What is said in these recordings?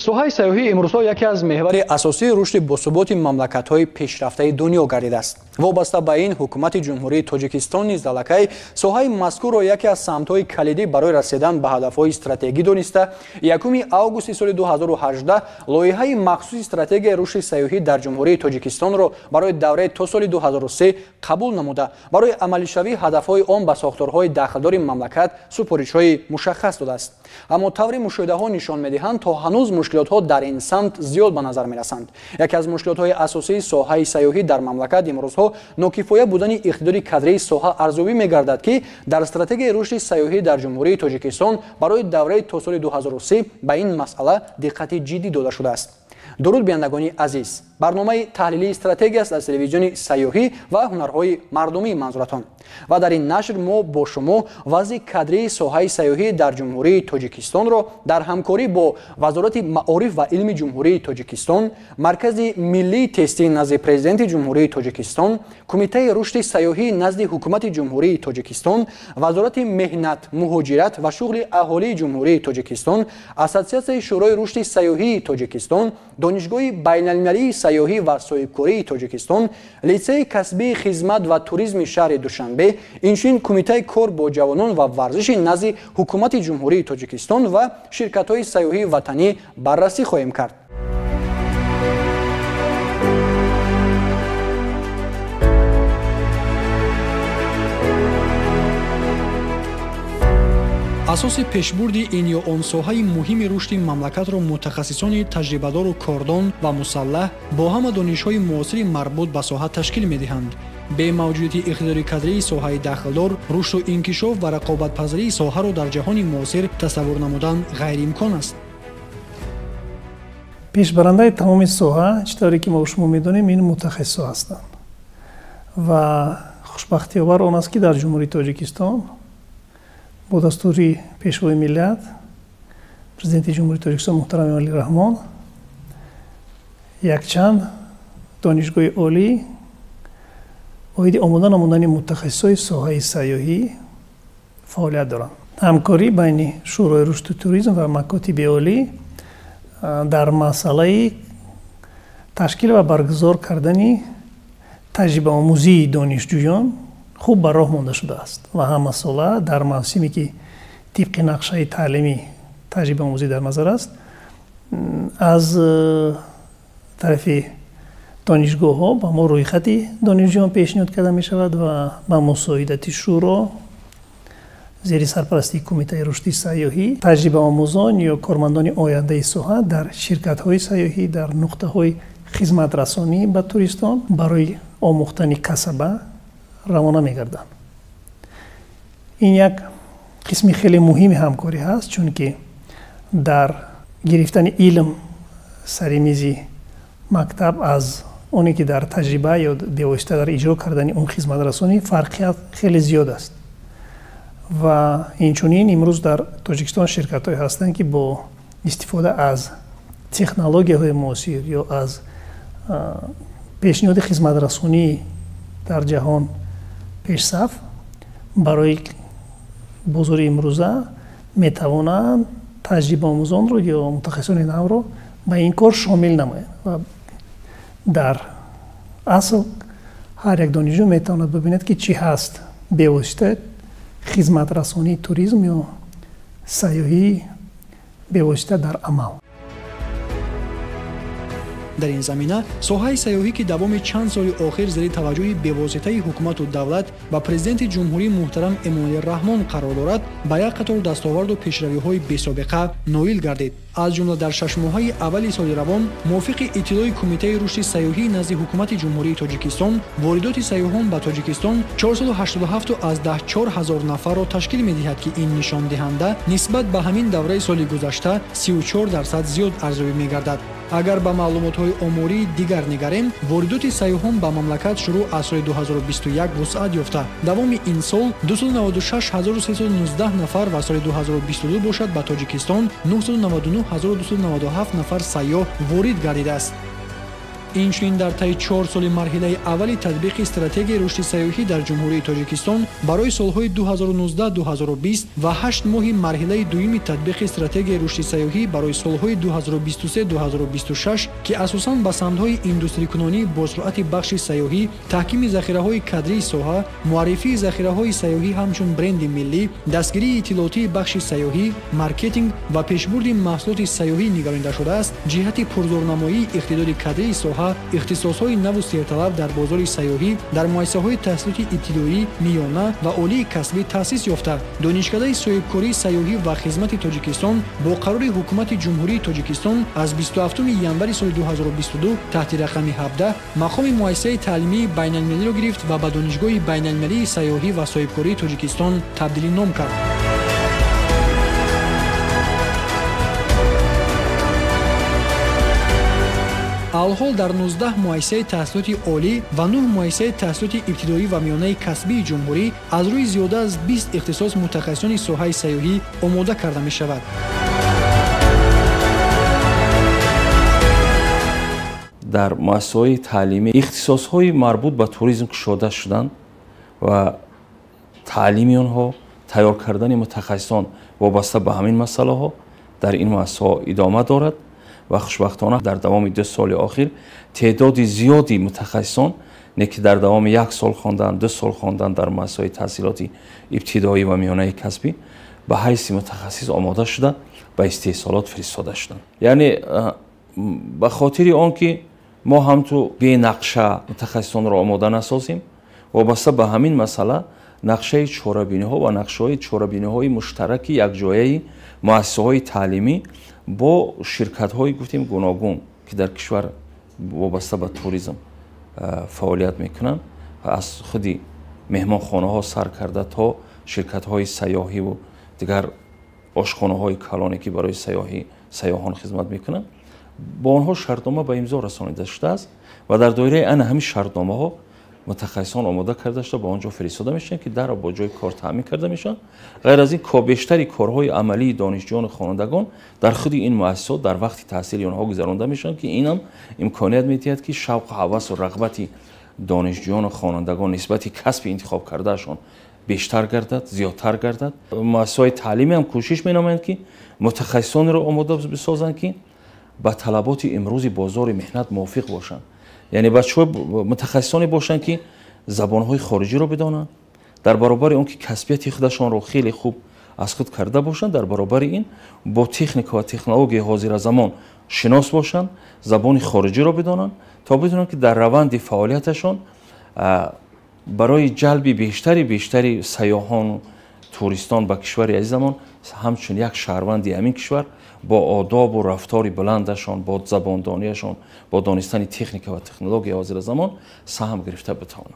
Соҳаи сайёҳӣ имрӯзҳо яке аз меҳвари асосии рушди босуботи мамлакатҳои пешрафтаи дунё гардидааст. Вобаста ба ин, ҳукумати Ҷумҳурии Тоҷикистон низ аллакай соҳаи мазкурро яке аз самтҳои калидӣ барои расидан ба ҳадафҳои стратегӣ дониста, 1 августи соли 2018 лоиҳаи махсуси стратегияи рушди сайёҳӣ дар Ҷумҳурии Тоҷикистонро барои давраи то соли 2003 қабул намуда, барои амалишавии ҳадафҳои он ба сохторҳои дахлдори мамлакат супоришҳои мушаххас додааст. Аммо таври мушоҳидаҳо нишон медиҳанд, то ҳанӯз мушкилотҳо дар ин самт зиёд ба назар мерасанд. Яке аз мушкилотҳои асосии соҳаи сайёҳӣ дар мамлакат имрӯзҳо нокифоя будани иқтидори кадрии соҳа арзёбӣ мегардад, ки дар стратегияи рушди сайёҳӣ дар Ҷумҳурии Тоҷикистон барои давраи то соли 2003 ба ин масъала диққати ҷиддӣ дода шудааст. Дуруд, бинандагони азиз! Барномаи таҳлилии стратегия аст аз телевизиони сайёҳӣ ва ҳунарҳои мардумии манзуратон. Ва дар ин нашр мо бо шумо вазъи кадрии соҳаи сайёҳӣ дар Ҷумҳурии Тоҷикистонро дар ҳамкорӣ бо Вазорати маориф ва илми Ҷумҳурии Тоҷикистон, Маркази миллии тестии назди Президенти Ҷумҳурии Тоҷикистон, Кумитаи рушди сайёҳии назди Ҳукумати Ҷумҳурии Тоҷикистон, Вазорати меҳнат, муҳоҷират ва шуғли аҳолии Ҷумҳурии Тоҷикистон, Ассотсиатсияи Шӯрои рушди сайёҳии Тоҷикистон, Донишгоҳи байналмилалии сайёҳӣ ва соҳибкории Тоҷикистон, Литсейи касбии хизмат ва туризми шаҳри Душанбе, инчунин Кумитаи кор бо ҷавонон ва варзиши назди Ҳукумати Ҷумҳурии Тоҷикистон ва ширкатҳои сайёҳии ватанӣ баррасӣ хоҳем кард. Асоси пешбурди ин ё он соҳаи муҳими рушди мамлакатро мутахассисони таҷрибадору кордон ва мусаллаҳ бо ҳама донишҳои муосири марбут ба соҳа ташкил медиҳанд. Бемавҷудияти иқтидори кадрии соҳаи дахлдор, рушду инкишоф ва рақобатпазирии соҳаро дар ҷаҳони муосир тасаввур намудан ғайриимкон аст. Пешбарандаи тамоми соҳа, чӣ тавре ки мо шумо медонем, ин мутахассисҳо ҳастанд. Ва хушбахтиовар он аст, ки дар Ҷумҳурии Тоҷикистон бо дастури Пешвои миллат, Президенти Ҷумҳурии Тоҷикистон муҳтарам Эмомалӣ Раҳмон, якчанд донишгоҳи олӣ оиди омода намудани мутахассисҳои соҳаи сайёҳӣ фаъолият доранд. Ҳамкорӣ байни Шӯрои рушду туризм ва макотиби олӣ дар масъалаи ташкил ва баргузор кардани таҷрибаомӯзии донишҷӯён хуб ба роҳ монда шудааст ва ҳамасола дар мавсиме ки тибқи нақшаи таълимӣ таҷрибаомӯзӣ дар назар аст, аз тарафи донишгоҳҳо ба мо рӯйхати донишҷӯён пешниҳод карда мешавад ва ба мусоидати шӯро зери сарпарастии Кумитаи рушди сайёҳӣ таҷрибаомӯзон ё кормандони ояндаи соҳа дар ширкатҳои сайёҳӣ, дар нуқтаҳои хизматрасонӣ ба туристон барои омӯхтани касаба равона мегарданд. Ин як қисми хеле муҳими ҳамкорӣ ҳаст, чунки дар гирифтани илм сари мизи мактаб аз оне ки дар таҷриба ё бевосита дар иҷро кардани он хизматрасонӣ фарқият хеле зиёд аст. Ва инчунин имрӯз дар Тоҷикистон ширкатҳое ҳастанд, ки бо истифода аз технологияҳои муосир ё аз пешниҳоди хизматрасонӣ дар ҷаҳон пешсаф барои бозори имрӯза метавонанд таҷрибаомӯзонро ё мутахассисони навро ба ин кор шомил намоянд. Ва дар асл ҳар як донишҷӯ метавонад бибинад, ки чӣ ҳаст бевосита хизматрасонии туризм ё сайёҳӣ бевосита дар амал. Дар ин замина соҳаи сайёҳӣ, ки давоми чанд соли охир зери таваҷҷӯҳи бевоситаи ҳукумату давлат ва Президенти Ҷумҳурӣ муҳтарам Эмомалӣ Раҳмон қарор дорад, ба як қатор дастоварду пешравиҳои бесобиқа ноил гардид. Аз ҷумла дар 6 моҳаи аввали соли равон, мувофиқи иттилои Кумитаи рушди сайёҳии назди Ҳукумати Ҷумҳурии Тоҷикистон, воридоти сайёҳон ба Тоҷикистон 487,4 ҳазор нафарро ташкил медиҳад, ки ин нишондиҳанда нисбат ба ҳамин давраи соли гузашта 34% зиёд арзёбӣ мегардад. Агар ба маълумотҳои омории дигар нигарем, воридоти сайёҳон ба мамлакат шурӯъ аз соли 2021 вусъат ёфта, давоми ин сол 296319 нафар ва соли 2022 бошад, ба Тоҷикистон 999297 нафар сайёҳ ворид гардидааст. Инчунин дар таи 4 соли марҳилаи аввали татбиқи стратегияи рушди сайёҳӣ дар Ҷумҳурии Тоҷикистон барои солҳои 2019-2020 ва 8 моҳи марҳилаи дуюми татбиқи стратегияи рушди сайёҳӣ барои солҳои 2023-2026, ки асосан ба самтҳои индустрикунонӣ бо суръати бахши сайёҳӣ, таҳкими захираҳои кадрии соҳа, муаррифии захираҳои сайёҳӣ ҳамчун бренди миллӣ, дастгирии иттилоотии бахши сайёҳӣ, маркетинг ва пешбурди маҳсулоти сайёҳӣ нигаронида шудааст, ҷиҳати пурзӯрнамоии иқтидори кадрии соҳа, ихтисосҳои наву серталаб дар бозори сайёҳӣ дар муассисаҳои таҳсилоти ибтидоӣ, миёна ва олии касбӣ таъсис ёфта, Донишкадаи соҳибкории сайёҳӣ ва хизмати Тоҷикистон бо қарори Ҳукумати Ҷумҳурии Тоҷикистон аз 27 январи соли 2022 таҳти рақами 17 мақоми муассисаи таълимии байналмилалиро гирифт ва ба Донишгоҳи байналмилалии сайёҳӣ ва соҳибкории Тоҷикистон табдили ном кард. Алҳол дар 19 муассисаи таҳсилоти олӣ ва 9 муассисаи таҳсилоти ибтидоӣ ва миёнаи касбии ҷумҳурӣ аз рӯи зиёда аз 20 ихтисос мутахассисони соҳаи сайёҳӣ омода карда мешавад. Дар муассисаҳои таълимӣ ихтисосҳои марбут ба туризм кушода шуданд ва таълими онҳо, тайёр кардани мутахассисон вобаста ба ҳамин масъалаҳо дар ин муассисаҳо идома дорад ва хушбахтона дар давоми 2 соли охир теъдоди зиёди мутахассисон, не ки дар давоми 1 сол хондан, 2 сол хондан дар муассисаҳои таҳсилоти ибтидоӣ ва миёнаи касбӣ ба ҳайси мутахассис омода шуда ба истеҳсолот фиристода шуданд. Яъне ба хотири он ки мо ҳамту бенақша мутахассисонро омода насозем, вобаста ба ҳамин масъала нақшаи чорабиниҳо ва нақшаҳои чорабиниҳои муштараки якҷояи муассисаҳои таълимӣ бо ширкатҳои гуфтем гуногун, ки дар кишвар вобаста ба туризм фаъолият мекунанд, аз худи меҳмонхонаҳо сар карда то ширкатҳои сайёҳиву дигар ошхонаҳои калоне, ки барои сайёҳон хизмат мекунанд, бо онҳо шартнома ба имзо расонида шудааст ва дар доираи ана ҳамин шартномаҳо мутахассисон омода карда шуда ба он ҷо фиристода мешаванд, ки дарро бо ҷои кор таъмин карда мешаванд. Ғайр аз ин, бештари корҳои амалии донишҷӯёну хонандагон дар худи ин муассисот дар вақти таҳсили онҳо гузаронда мешаванд, ки инам имконият медиҳад, ки шавқу ҳавасу рағбати донишҷӯёну хонандагон нисбати касби интихоб кардаашон бештар гардад, зиёдтар гардад. Муассисаҳои таълимӣ ҳам кӯшиш менамоянд, ки мутахассисонеро омода бисозанд, ки ба талаботи имрӯзи бозори меҳнат мувофиқ бошанд. Яъне бачаҳо мутахассисоне бошанд, ки забонҳои хориҷиро бидонанд, дар баробари он ки касбияти худашонро хеле хуб аз худ карда бошанд, дар баробари ин бо техника ва технологияи ҳозиразамон шинос бошанд, забони хориҷиро бидонанд, то бидонанд, ки дар раванди фаъолияташон барои ҷалби бештари сайёҳону туристон ба кишвари азизамон ҳамчун як шаҳрванди ҳамин кишвар бо одобу рафтори баландашон, бо забондониашон, бо донистани техника ва технологияи ҳозиразамон саҳм гирифта битавонанд.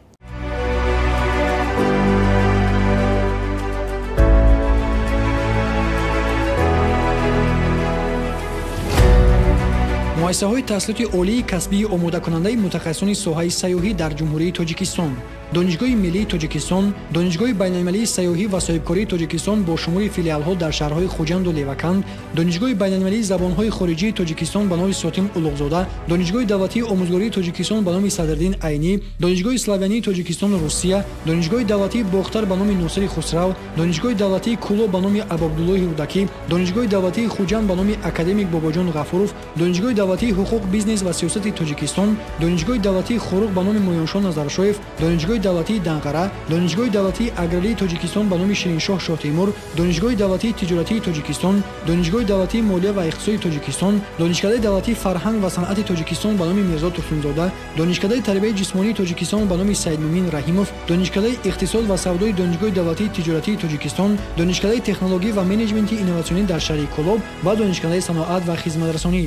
Муассисаҳои таҳсилоти олии касбии омодакунандаи мутахассисони соҳаи сайёҳӣ дар Ҷумҳурии Тоҷикистон, Донишгоҳи миллии Тоҷикистон, Донишгоҳи байналмилалии сайёҳӣ ва соҳибкории Тоҷикистон бо шумули филиалҳо дар шаҳрҳои Хуҷанду Леваканд, Донишгоҳи байналмилалии забонҳои хориҷии Тоҷикистон ба номи Сотим Улуғзода, Донишгоҳи давлатии омӯзгории Тоҷикистон ба номи Садриддин Айнӣ, Донишгоҳи славянии Тоҷикистону Русия, Донишгоҳи давлатии Бохтар ба номи Носири Хусрав, Донишгоҳи давлатии Кӯлоб ба номи Абуабдуллоҳи Рӯдакӣ, Донишгоҳи давлатии Хуҷанд ба номи академик Бобоҷон Ғафуров, Донишгоҳи давлатии ҳуқуқ, бизнес ва сиёсати Тоҷикистон, Донишгоҳи давлатии Хоруғ ба номи Муёншоҳ Назаршоев, Донишгоҳи давлатии Данғара, Донишгоҳи давлатии аграрии Тоҷикистон ба номи Шириншоҳ Шоҳтемур, Донишгоҳи давлатии тиҷоратии Тоҷикистон, Донишгоҳи давлатии молия ва иқтисоди Тоҷикистон, Донишкадаи давлатии фарҳанг ва санъати Тоҷикистон ба номи Мирзо Турсунзода, Донишкадаи тарбияи ҷисмонии Тоҷикистон ба номи Саидмумин Раҳимов, Донишкадаи иқтисод ва савдои Донишгоҳи давлатии тиҷоратии Тоҷикистон, Донишкадаи технологӣ ва менеҷменти инноватсионӣ дар шаҳри Кӯлоб ва Донишкадаи саноат ва хизматрасонӣ.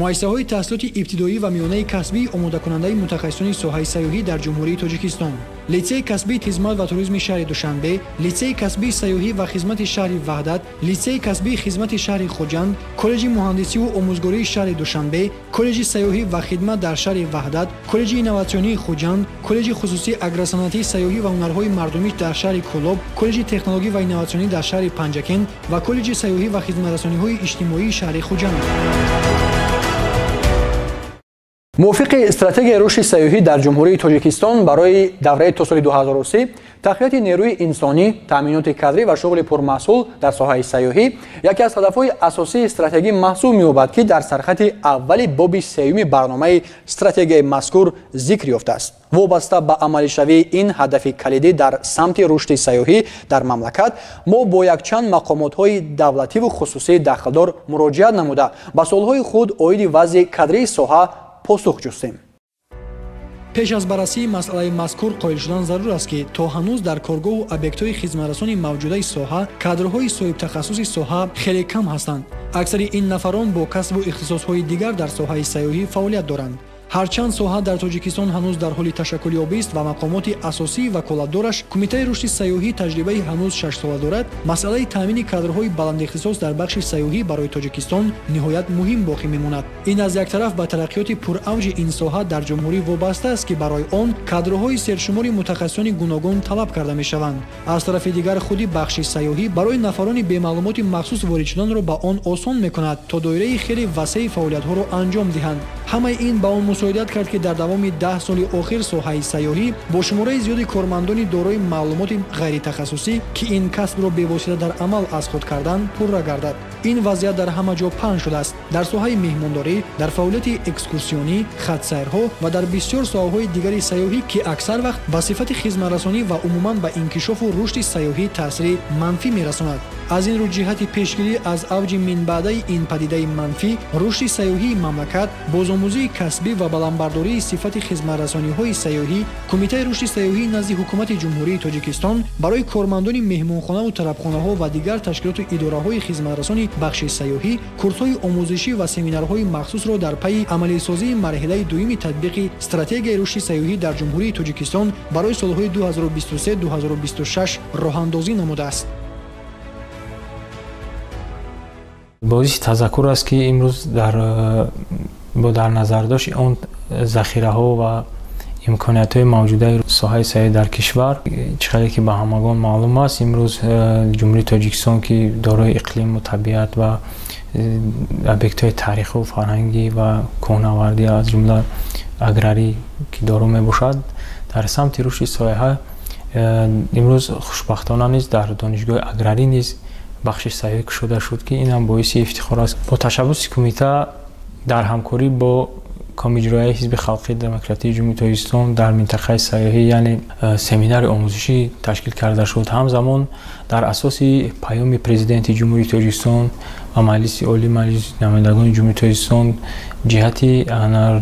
Муассисаҳои таҳсилоти ибтидоӣ ва миёнаи касбӣ омодакунандаи мутахассисони соҳаи сайёҳӣ дар Ҷумҳурии Тоҷикистон, Литсейи касбии хизмат ва туризми шаҳри Душанбе, Литсейи касбии сайёҳӣ ва хизмати шаҳри Ваҳдат, Литсейи касбии хизмати шаҳри Хуҷанд, Коллеҷи муҳандисиву омӯзгории шаҳри Душанбе, Коллеҷи сайёҳӣ ва хидмат дар шаҳри Ваҳдат, Коллеҷи инноватсионии Хуҷанд, Коллеҷи хусусии агросаноатии сайёҳӣ ва ҳунарҳои мардумӣ дар шаҳри Кӯлоб, Коллеҷи технологӣ ва инноватсионӣ дар шаҳри Панҷакент ва Коллеҷи сайёҳӣ ва хизматрасониҳои иҷтимоии шаҳри Хуҷанд. Мувофиқи стратегияи рушди сайёҳӣ дар Ҷумҳурии Тоҷикистон барои давраи то соли 2030, тақвияти нерӯи инсонӣ, таъминоти кадрӣ ва шуғли пурмаҳсул дар соҳаи сайёҳӣ яке аз ҳадафҳои асосии стратегӣ маҳсуб меёбад, ки дар сархати аввали боби сеюми барномаи стратегияи мазкур зикр ёфтааст. Вобаста ба амалишавии ин ҳадафи калидӣ дар самти рушди сайёҳӣ дар мамлакат, мо бо якчанд мақомотҳои давлативу хусусии дахлдор муроҷиат намуда, ба суолҳои худ оиди вазъи кадрии соҳа посух ҷустем. Пеш аз баррасии масъалаи мазкур қоил шудан зарур аст, ки то ҳанӯз дар коргоҳу объектҳои хизматрасони мавҷудаи соҳа кадрҳои соҳибтахассуси соҳа хеле кам ҳастанд. Аксари ин нафарон бо касбу ихтисосҳои дигар дар соҳаи сайёҳӣ фаъолият доранд. Ҳарчанд соҳа дар Тоҷикистон ҳанӯз дар ҳоли ташаккулёбист ва мақомоти асосии ваколатдораш Кумитаи рушди сайёҳӣ таҷрибаи ҳанӯз 6 сола дорад, масъалаи таъмини кадрҳои баландихтисос дар бахши сайёҳӣ барои Тоҷикистон ниҳоят муҳим боқӣ мемонад. Ин аз як тараф ба тараққиёти пуравҷи ин соҳа дар ҷумҳурӣ вобаста аст, ки барои он кадрҳои сершумори мутахассисони гуногун талаб карда мешаванд. Аз тарафи дигар, худи бахши сайёҳӣ барои нафарони бемаълумоти махсус ворид шуданро ба он осон мекунад, то доираи хеле васеи фаъолиятҳоро анҷом диҳанд. Ҳамаи ин ба он мусоидат кард, ки дар давоми 10 соли охир соҳаи сайёҳӣ бо шумораи зиёди кормандони дорои маълумоти ғайритахассусӣ, ки ин касбро бевосита дар амал аз худ кардан, пурра гардад. Ин вазъият дар ҳама ҷо паҳн шудааст: дар соҳаи меҳмондорӣ, дар фаъолияти экскурсионӣ, хатсайрҳо ва дар бисёр соҳаҳои дигари сайёҳӣ, ки аксар вақт ба сифати хизматрасонӣ ва умуман ба инкишофу рушди сайёҳӣ таъсири манфӣ мерасонад. Аз ин рӯ, ҷиҳати пешгирӣ аз авҷи минбаъдаи ин падидаи манфӣ, рушди сайёҳии мамлакат, бозомӯзии касбӣ ва баландбардории сифати хизматрасониҳои сайёҳӣ, Кумитаи рушди сайёҳӣ назди Ҳукумати Ҷумҳурии Тоҷикистон барои кормандони меҳмонхонаву тарабхонаҳо ва дигар ташкилоту идораҳои хизматрасони бахши сайёҳӣ курсҳои омӯзишӣ ва семинарҳои махсусро дар пайи амалисозии марҳилаи дуюми татбиқи стратегияи рушди сайёҳӣ дар Ҷумҳурии Тоҷикистон барои солҳои 2023-2026 роҳандозӣ намудааст. Боиси тазаккур аст, ки имрӯз дар бо дар назардошти он захираҳо ва имкониятҳои мавҷудаи соҳаи сайёҳӣ дар кишвар, чӣ хеле ки ба ҳамагон маълум аст, имрӯз Ҷумҳурии Тоҷикистон, ки дорои иқлиму табиат ва объектҳои таъриху фарҳангӣ ва кӯҳнавардӣ, аз ҷумла аграрӣ, ки доро мебошад, дар самти рушди соҳа имрӯз хушбахтона низ дар Донишгоҳи аграрӣ низ бахши сайёҳӣ кушода шуд, ки инам боиси ифтихор аст. Бо ташаббуси кумита дар ҳамкорӣ бо Комиҷроияи Ҳизби халқии демократии Ҷумҳурии Тоҷикистон дар минтақаи сайёҳӣ, яъне семинари омӯзишӣ ташкил карда шуд. Ҳамзамон, дар асоси паёми Президенти Ҷумҳурии Тоҷикистон ва Маҷлиси Олии Маҷлиси намояндагони Ҷумҳурии Тоҷикистон ҷиҳати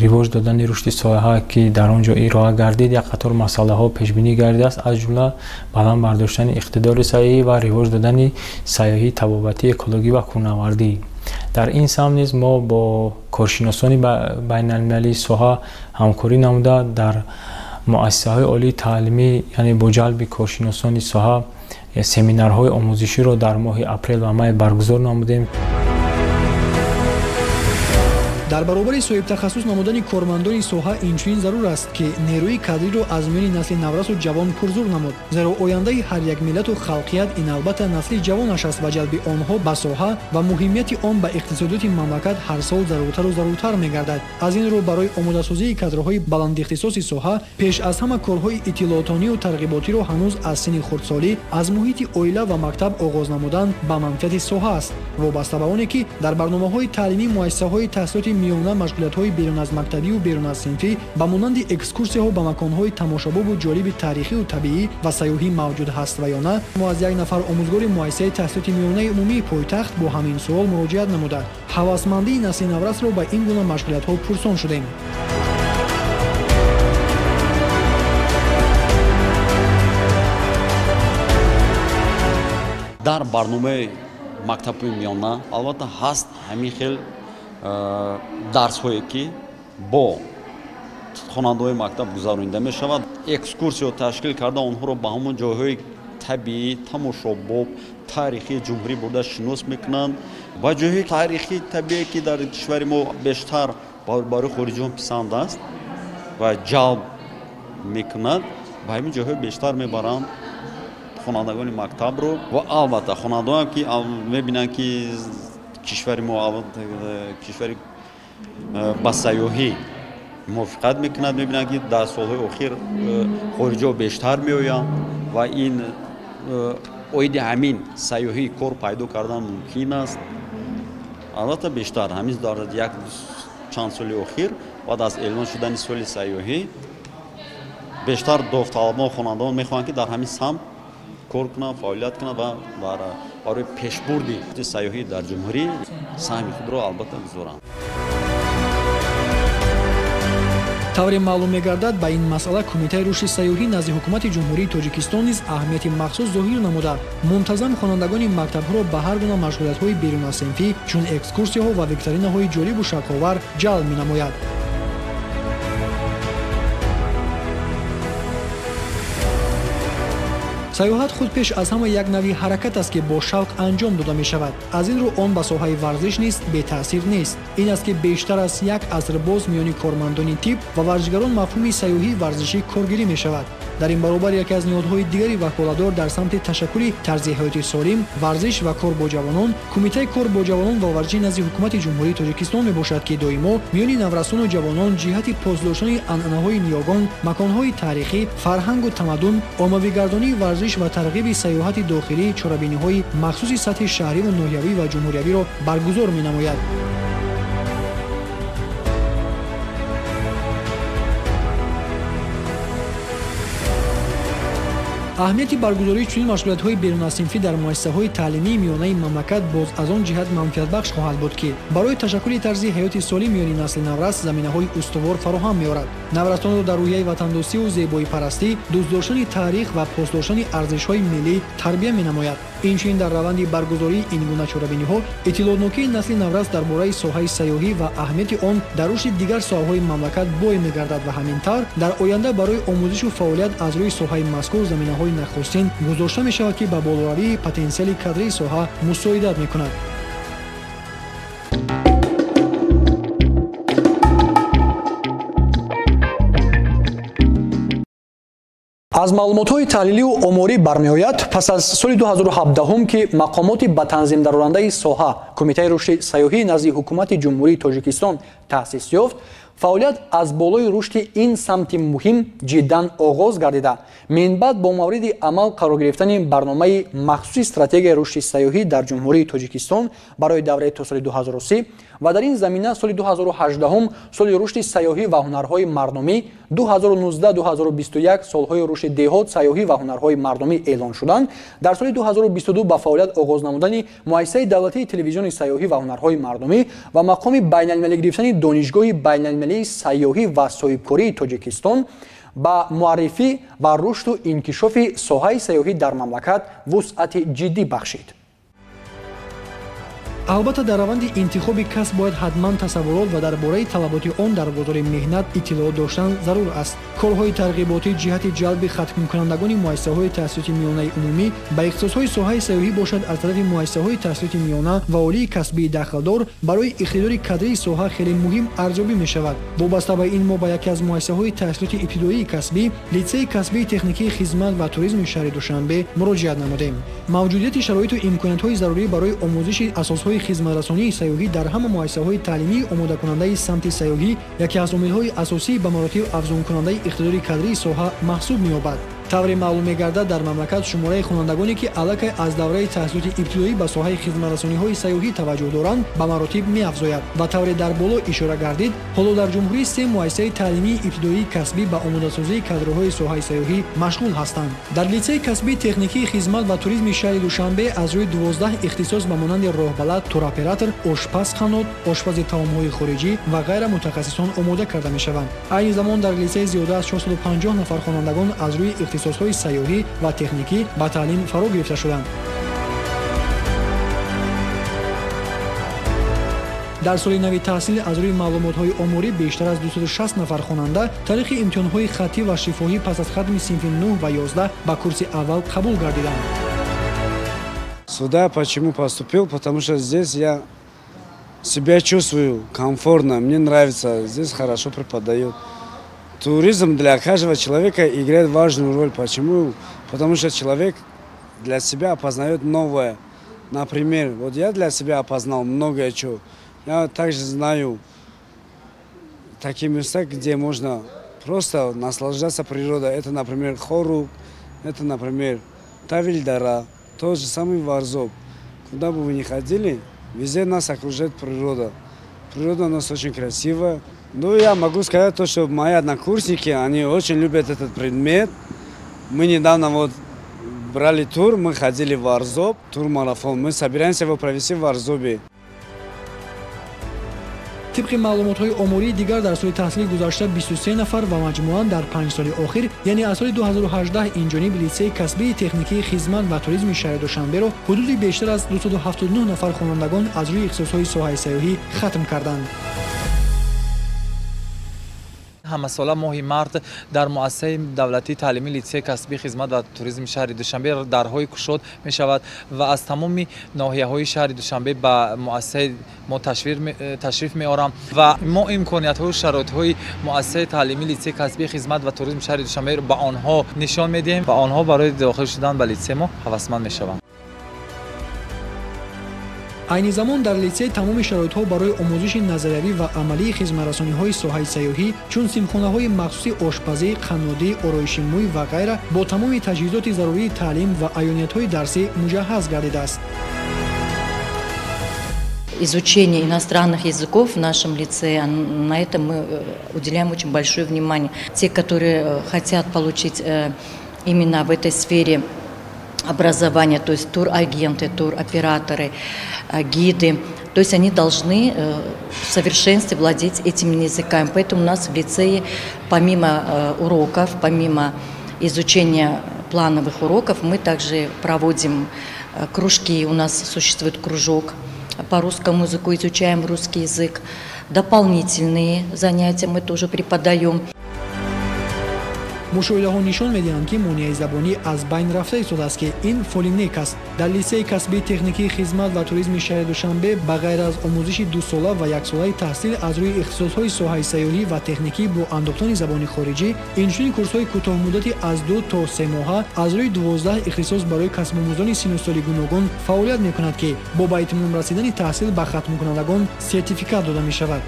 ривоҷ додани рушди соҳа, ки дар он ҷо ироа гардид, як қатор масъалаҳо пешбинӣ гардидааст, аз ҷумла баланд бардоштани иқтидори сайёҳӣ ва ривоҷ додани сайёҳии табобатӣ, экологӣ ва кӯҳнавардӣ. Дар ин самт низ мо бо коршиносони байналмилалии соҳа ҳамкорӣ намуда, дар муассисаҳои олии таълимӣ, яъне бо ҷалби коршиносони соҳа, семинарҳои омӯзиширо дар моҳи апрел ва май баргузор намудем. Дар баробари соҳибтахассус намудани кормандони соҳа, инчунин зарур аст, ки нерӯи кадриро аз миёни насли наврасу ҷавон пурзур намуд, зеро ояндаи ҳар як миллату халқият ин албатта насли ҷавонаш аст ва ҷалби онҳо ба соҳа ва муҳимияти он ба иқтисодиёти мамлакат ҳар сол заруртару заруртар мегардад. Аз ин рӯ, барои омодасозии кадрҳои баландихтисоси соҳа пеш аз ҳама корҳои иттилоотонию тарғиботиро ҳанӯз аз синни хурдсолӣ, аз муҳити оила ва мактаб оғоз намудан ба манфиати соҳа аст. Вобаста ба оне ки дар барномаҳои таълимии муассисаҳои таҳсилоти миёна машғулиятҳои берун аз мактабию берун аз синфӣ ба монанди экскурсияҳо ба маконҳои тамошобобу ҷолиби таърихию табиӣ ва сайёҳӣ мавҷуд ҳаст ва ё на, мо аз як нафар омӯзгори муассисаи таҳсилоти миёнаи умумии пойтахт бо ҳамин суол муроҷиат намуда, ҳавасмандии насли наврасро ба ин гуна машғулиятҳо пурсон шудем. Дар барномаи мактабҳои миёна албатта ҳаст ҳамин хел дарсҳое, ки бо хонандаҳои мактаб гузаронида мешавад. Экскурсиё ташкил карда, онҳоро ба ҳамон ҷойҳои табиӣ, тамошобоб, таърихии ҷумҳурӣ бурда шинос мекунанд, ба ҷойҳои таърихӣ, табиие, ки дар кишвари мо бештар барои хориҷиён писанд аст ва ҷалб мекунад, ба ҳамин ҷойҳо бештар мебаранд хонандагони мактабро. Ва албатта хонандаҳоам, ки мебинанд, ки кишвари мо кишвари ба сайёҳӣ Мувофиқат мекунад, мебинад, ки дар солҳои охир хориҷиҳо бештар меоянд ва ин оиди ҳамин сайёҳӣ кор пайдо кардан мумкин аст. Албатта, бештар ҳамин дар як чанд соли охир, баъд аз эълон шудани соли сайёҳӣ, бештар довталабон, хонандагон мехоҳанд, ки дар ҳамин самт кор кунанд, фаъолият кунанд ва барои пешбурди сайёҳӣ дар ҷумҳурӣ саҳми худро албатта гузоранд. Тавре маълум мегардад, ба ин масъала Кумитаи рушди сайёҳӣ назди Ҳукумати Ҷумҳурии Тоҷикистон низ аҳамияти махсус зоҳир намуда, мунтазам хонандагони мактабҳоро ба ҳар гуна машғулиятҳои берунасинфӣ, чун экскурсияҳо ва викторинаҳои ҷолибу шавқовар ҷалб менамояд. Сайёҳат худ пеш аз ҳама як нави ҳаракат аст, ки бо шавқ анҷом дода мешавад. Аз ин рӯ он ба соҳаи варзиш низ бетаъсир нест. Ин аст, ки бештар аз як аср боз миёни кормандони тиб ва варзишгарон мафҳуми сайёҳии варзишӣ коргирӣ мешавад. Дар ин баробар яке аз ниҳодҳои дигари ваколадор дар самти ташаккули тарзи ҳаёти солим, варзиш ва кор бо ҷавонон, Кумитаи кор бо ҷавонон ва варзиши назди Ҳукумати Ҷумҳурии Тоҷикистон мебошад, ки доимо миёни наврасону ҷавонон ҷиҳати посдоштани анъанаҳои ниёгон, маконҳои таърихӣ, фарҳангу тамаддун, оммавигардонии варзиш ва тарғиби сайёҳати дохилӣ чорабиниҳои махсуси сатҳи шаҳриву ноҳиявӣ ва ҷумҳуриявиро баргузор менамояд. Аҳамияти баргузории чунин машғулиятҳои берунасинфӣ дар муассисаҳои таълимии миёнаи мамлакат боз аз он ҷиҳат манфиатбахш хоҳад буд, ки барои ташаккули тарзи ҳаёти солим миёни насли наврас заминаҳои устувор фароҳам меорад. Наврасонро дар рӯҳияи ватандӯстиву зебоипарастӣ, дӯст доштани таърих ва посдоштани арзишҳои миллӣ тарбия менамояд. Инчунин дар раванди баргузории ин гуна чорабиниҳо иттилоотнокии насли наврас дар бораи соҳаи сайёҳӣ ва аҳамияти он дар рушди дигар соҳаҳои мамлакат бой мегардад ва ҳамин тавр дар оянда барои омӯзишу фаъолият аз рӯи соҳаи мазкур заминаҳои нахустин гузошта мешавад, ки ба болоравии потенсиали кадрии соҳа мусоидат мекунад. Аз маълумотҳои таҳлилию оморӣ бармеояд, пас аз соли 2017, ки мақомоти ба танзимдарорандаи соҳа, Кумитаи рушди сайёҳӣ назди Ҳукумати Ҷумҳурии Тоҷикистон таъсис ёфт, фаъолият аз болои рушди ин самти муҳим ҷиддан оғоз гардида, минбаъд бо мавриди амал қарор гирифтани барномаи махсуси стратегияи рушди сайёҳӣ дар Ҷумҳурии Тоҷикистон барои давраи то соли 2030 ва дар ин замина соли 2018 соли рушди сайёҳӣ ва ҳунарҳои мардумӣ, 2019-2021 солҳои рушди деҳот, сайёҳӣ ва ҳунарҳои мардумӣ эълон шуданд, дар соли 2022 ба фаъолият оғоз намудани муассисаи давлатии телевизиони сайёҳӣ ва ҳунарҳои мардумӣ ва мақоми байналмилалӣ гирифтани Донишгоҳи байналмилалии сайёҳӣ ва соҳибкории Тоҷикистон ба муаррифӣ ва рушду инкишофи соҳаи сайёҳӣ дар мамлакат вусъати ҷиддӣ бахшид. Албатта, дар раванди интихоби касб бояд ҳатман тасаввурот ва дар бораи талаботи он дар бозори меҳнат иттилоот доштан зарур аст. Корҳои тарғиботӣ ҷиҳати ҷалби хатмкунандагони муассисаҳои таҳсилоти миёнаи умумӣ ба ихтисосҳои соҳаи сайёҳӣ бошад, аз тарафи муассисаҳои таҳсилоти миёна ва олии касбии дахлдор барои иқтидори кадрии соҳа хеле муҳим арзёбӣ мешавад. Вобаста ба ин мо ба яке аз муассисаҳои таҳсилоти ибтидоии касбӣ, литсеи касбии техникии хизмат ва туризми шаҳри Душанбе муроҷиат намудем. Мавҷудияти шароиту имкониятҳои зарурӣ барои омӯзиши асосҳои хизматрасонии сайёҳӣ дар ҳама муассисаҳои таълимии омодакунандаи самти сайёҳӣ яке аз омилҳои асосии ба маротиб афзункунандаи иқтидори кадрии соҳа маҳсуб меёбад. Тавре маълум мегардад, дар мамлакат шумораи хонандагоне, ки аллакай аз давраи таҳсилоти ибтидоӣ ба соҳаи хизматрасониҳои сайёҳӣ таваҷҷӯҳ доранд, ба маротиб меафзояд ва тавре дар боло ишора гардид, ҳоло дар ҷумҳурӣ се муассисаи таълимии ибтидоии касбӣ ба омодасозии кадрҳои соҳаи сайёҳӣ машғул ҳастанд. Дар литсеи касбии техникии хизмат ва туризми шаҳри Душанбе аз рӯи 12 ихтисос ба монанди роҳбалад, туроператор, ошпаз, қанот, ошпази таомҳои хориҷӣ ва ғайра мутахассисон омода карда мешаванд. Айни замон дар литсей зиёда аз 450 нафар хонандагон аз рӯи ихтисосҳои сайёҳӣ ва техникӣ ба таълим фаро гирифта шуданд. Дар соли нави таҳсил аз рӯи маълумотҳои оморӣ бештар аз 260 нафар хонанда тариқи имтиҳонҳои хаттӣ ва шифоҳӣ пас аз хатми синфи 9 ва 11 ба курси аввал қабул гардиданд. Сюда почему поступил? Потому что здесь я себя чувствую комфортно, мне нравится, здесь хорошо преподают. Туризм для каждого человека играет важную роль. Почему? Потому что человек для себя опознает новое. Например, вот я для себя опознал многое чего. Я также знаю Такие места, где можно просто наслаждаться природой. Это, например, Хоруг, это, например, Тавильдара, тот же самый Варзоб. Куда бы вы ни ходили, везде нас окружает природа. Природа у нас очень красивая. Ну, я могу сказать то, что мои однокурсники, они очень любят этот предмет. Мы недавно вот брали тур, мы ходили в Варзоб, тур-марафон. Мы собираемся его провести в Варзобе. Тибқи маълумотҳои омории дигар, дар соли таҳсили гузашта 23 нафар ва маҷмӯан дар 5 соли охир, яъне аз соли 2018 инҷониб, литсеи касбии техникии хизмат ва туризми шаҳри Душанберо ҳудуди бештар аз 279 нафар хонандагон аз рӯи ихтисосҳои соҳаи сайёҳӣ хатм карданд. Ҳамасола моҳи март дар муассисаи давлатии таълимии литсеи касбии хизмат ва туризми шаҳри Душанбе дарҳои кушод мешавад ва аз тамоми ноҳияҳои шаҳри Душанбе ба муассисаи мо ташриф меорам ва мо имкониятҳою шароитҳои муассисаи таълимии литсеи касбии хизмат ва туризми шаҳри Душанберо ба онҳо нишон медиҳем ва онҳо барои дохил шудан ба литсеи мо ҳавасманд мешаванд. Айни замон дар литсей тамоми шароитҳо барои омӯзиши назариявӣ ва амалии хизматрасониҳои соҳаи сайёҳӣ, чун синфхонаҳои махсуси ошпазӣ, қаннодӣ, ороиши мӯй ва ғайра бо тамоми таҷҳизоти зарурии таълим ва аёниятҳои дарсӣ муҷаҳҳаз гардидааст. Изучение иностранных языков в нашем лицее, на это мы уделяем очень большое внимание. Те, которые хотят получить именно в этой сфере образование, то есть турагенты, туроператоры, гиды, то есть они должны в совершенстве владеть этими языками. Поэтому у нас в лицее помимо уроков, помимо изучения плановых уроков, мы также проводим кружки. У нас существует кружок по русскому языку, изучаем русский язык. Дополнительные занятия мы тоже преподаем. Мушоҳидаҳо нишон медиҳанд, ки монеаи забонӣ аз байн рафта истодааст, ки ин фоли нек аст. Дар литсеи касбии техникии хизмат ва туризми шаҳри Душанбе ба ғайр аз омӯзиши дусола ва яксолаи таҳсил аз рӯи ихтисосҳои соҳаи сайёҳӣ ва техникӣ бо андохтани забони хориҷӣ, инчунин курсҳои кӯтоҳмуддати аз 2 то 3 моҳа аз рӯи 12 ихтисос барои касбомӯзони синну соли гуногун фаъолият мекунад, ки бо ба итмом расидани таҳсил ба хатмкунандагон сертификат дода мешавад.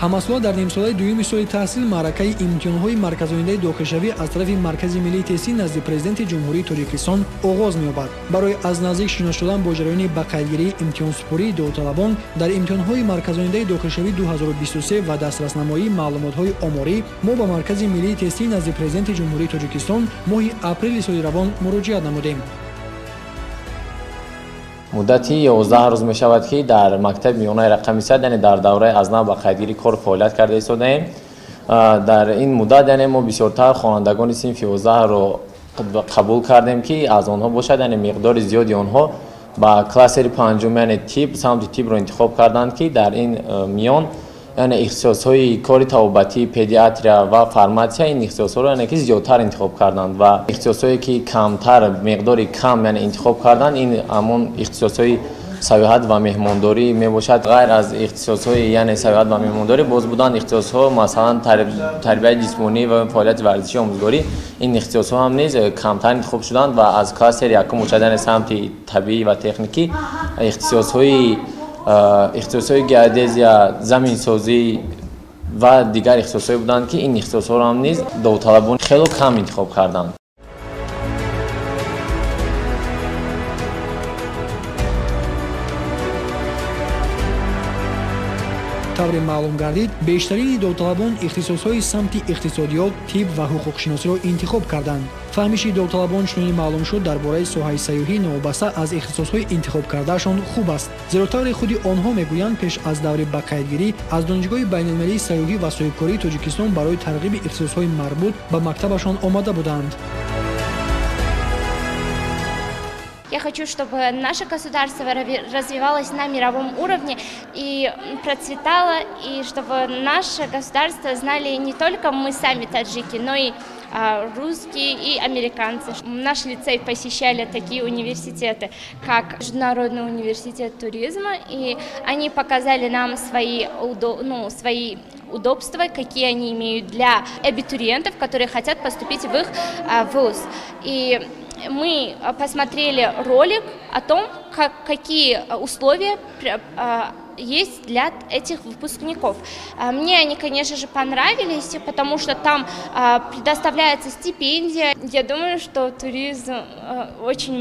Ҳамасола дар нимсолаи дуюми соли таҳсил маъракаи имтиҳонҳои марказонидаи дохилшавӣ аз тарафи Маркази миллии тестӣ назди Президенти Ҷумҳурии Тоҷикистон оғоз меёбад. Барои аз наздик шинос шудан бо ҷараёни ба қайдгирии имтиҳонсупории довталабон дар имтиҳонҳои марказонидаи дохилшавӣ 2023 ва дастраснамоии маълумотҳои оморӣ мо ба Маркази миллии тестӣ назди Президенти Ҷумҳурии Тоҷикистон моҳи апрели соли равон муроҷиат намудем. Муддати 11 рӯз мешавад, ки дар мактаби миёнаи рақами 100, яъне дар давраи аз нав ба қайдгирӣ кор фаъолият карда истодаем. Дар ин муддат, яъне мо бисёртар хонандагони синфи 11-ро қабул кардем, ки аз онҳо бошад, яъне миқдори зиёди онҳо ба кластери панҷум, яъне тиб, самти тибро интихоб карданд, ки дар ин миён, яъне ихтисосҳои кори табобатӣ, педиатрия ва фарматсия, ин ихтисосҳоро, яъне ки зиёдтар интихоб карданд ва ихтисосҳое ки камтар, миқдори кам, яъне интихоб карданд, ин ҳамон ихтисосҳои сайёҳат ва меҳмондорӣ мебошад. Ғайр аз ихтисосҳои, яъне сайёҳат ва меҳмондорӣ, боз буданд ихтисосҳо, масалан тарбияи ҷисмонӣ ва фаъолияти варзишӣ, омӯзгорӣ, ин ихтисосҳо ҳам низ камтар интихоб шуданд ва аз кластери якум бошад, яъне самти табиӣ ва техникӣ, ихтисосҳои геодезия, заминсозӣ ва дигар ихтисосҳое буданд, ки ин ихтисосҳоро ҳам низ довталабон хело кам интихоб карданд. Тавре маълум гардид, бештарини довталабон ихтисосҳои самти иқтисодиёт, тиб ва ҳуқуқшиносиро интихоб карданд. Фаҳмиши довталабон чунин маълум шуд дар бораи соҳаи сайёҳӣ новобаста аз ихтисосҳои интихобкардаашон хуб аст, зеро тавре худи онҳо мегӯянд, пеш аз даври ба қайдгирӣ аз Донишгоҳи байналмилалии сайёҳӣ ва соҳибкории Тоҷикистон барои тарғиби ихтисосҳои марбут ба мактабашон омада буданд. Я хочу, чтобы наше государство развивалось на мировом уровне и процветало, и чтобы наше государство знали не только мы сами, таджики, но и русские и американцы. Наш лицей посещали такие университеты, как Международный университет туризма, и они показали нам свои удобства, какие они имеют для абитуриентов, которые хотят поступить в их вуз. И мы посмотрели ролик о том, какие условия есть для этих выпускников. Мне они, конечно же, понравились, потому что там предоставляется стипендия. Я думаю, что туризм очень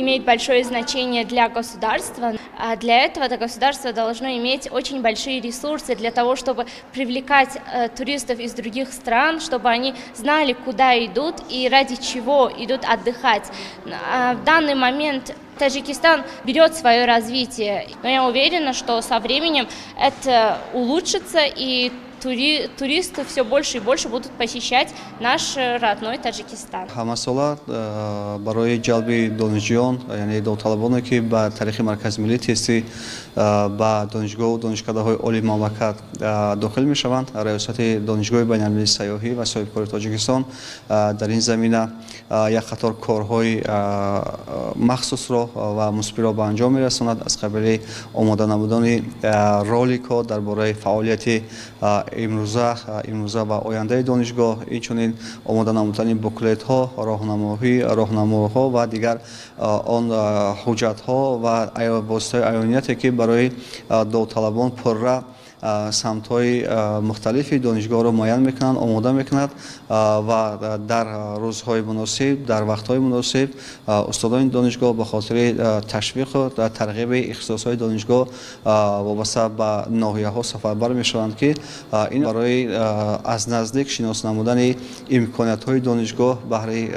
имеет большое значение для государства. Для этого государство должно иметь очень большие ресурсы для того, чтобы привлекать туристов из других стран, чтобы они знали, куда идут и ради чего идут отдыхать. В данный момент Таджикистан берет свое развитие, но я уверена, что со временем это улучшится, и туристы все больше и больше будут посещать наш родной Таджикистан. Ҳамасола барои ҷалби донишҷӯён, яъне довталабоне, ки ба таърихи маркази миллии тестӣ ба донишгоҳу донишкадаҳои олии мамлакат дохил мешаванд, раёсати Донишгоҳи байналмилалии сайёҳӣ ва соҳибкории Тоҷикистон дар ин замина як қатор корҳои махсусро ва мусбиро ба анҷом мерасонад, аз қабили омода намудани роликҳо дар бораи фаъолияти имрӯза ва ояндаи донишгоҳ, инчунин омода намудани буклетҳо, роҳнамоҳо ва дигар он ҳуҷҷатҳо ва воситаҳои аёнияте, ки барои довталабон пурра самтҳои мухталифи донишгоҳро муайян мекунанд, омода мекунад ва дар рӯзҳои муносиб, дар вақтҳои муносиб устодони донишгоҳ ба хотири ташвиқу тарғиби ихтисосҳои донишгоҳ вобаста ба ноҳияҳо сафарбар мешаванд, ки ин барои аз наздик шинос намудани имкониятҳои донишгоҳ баҳри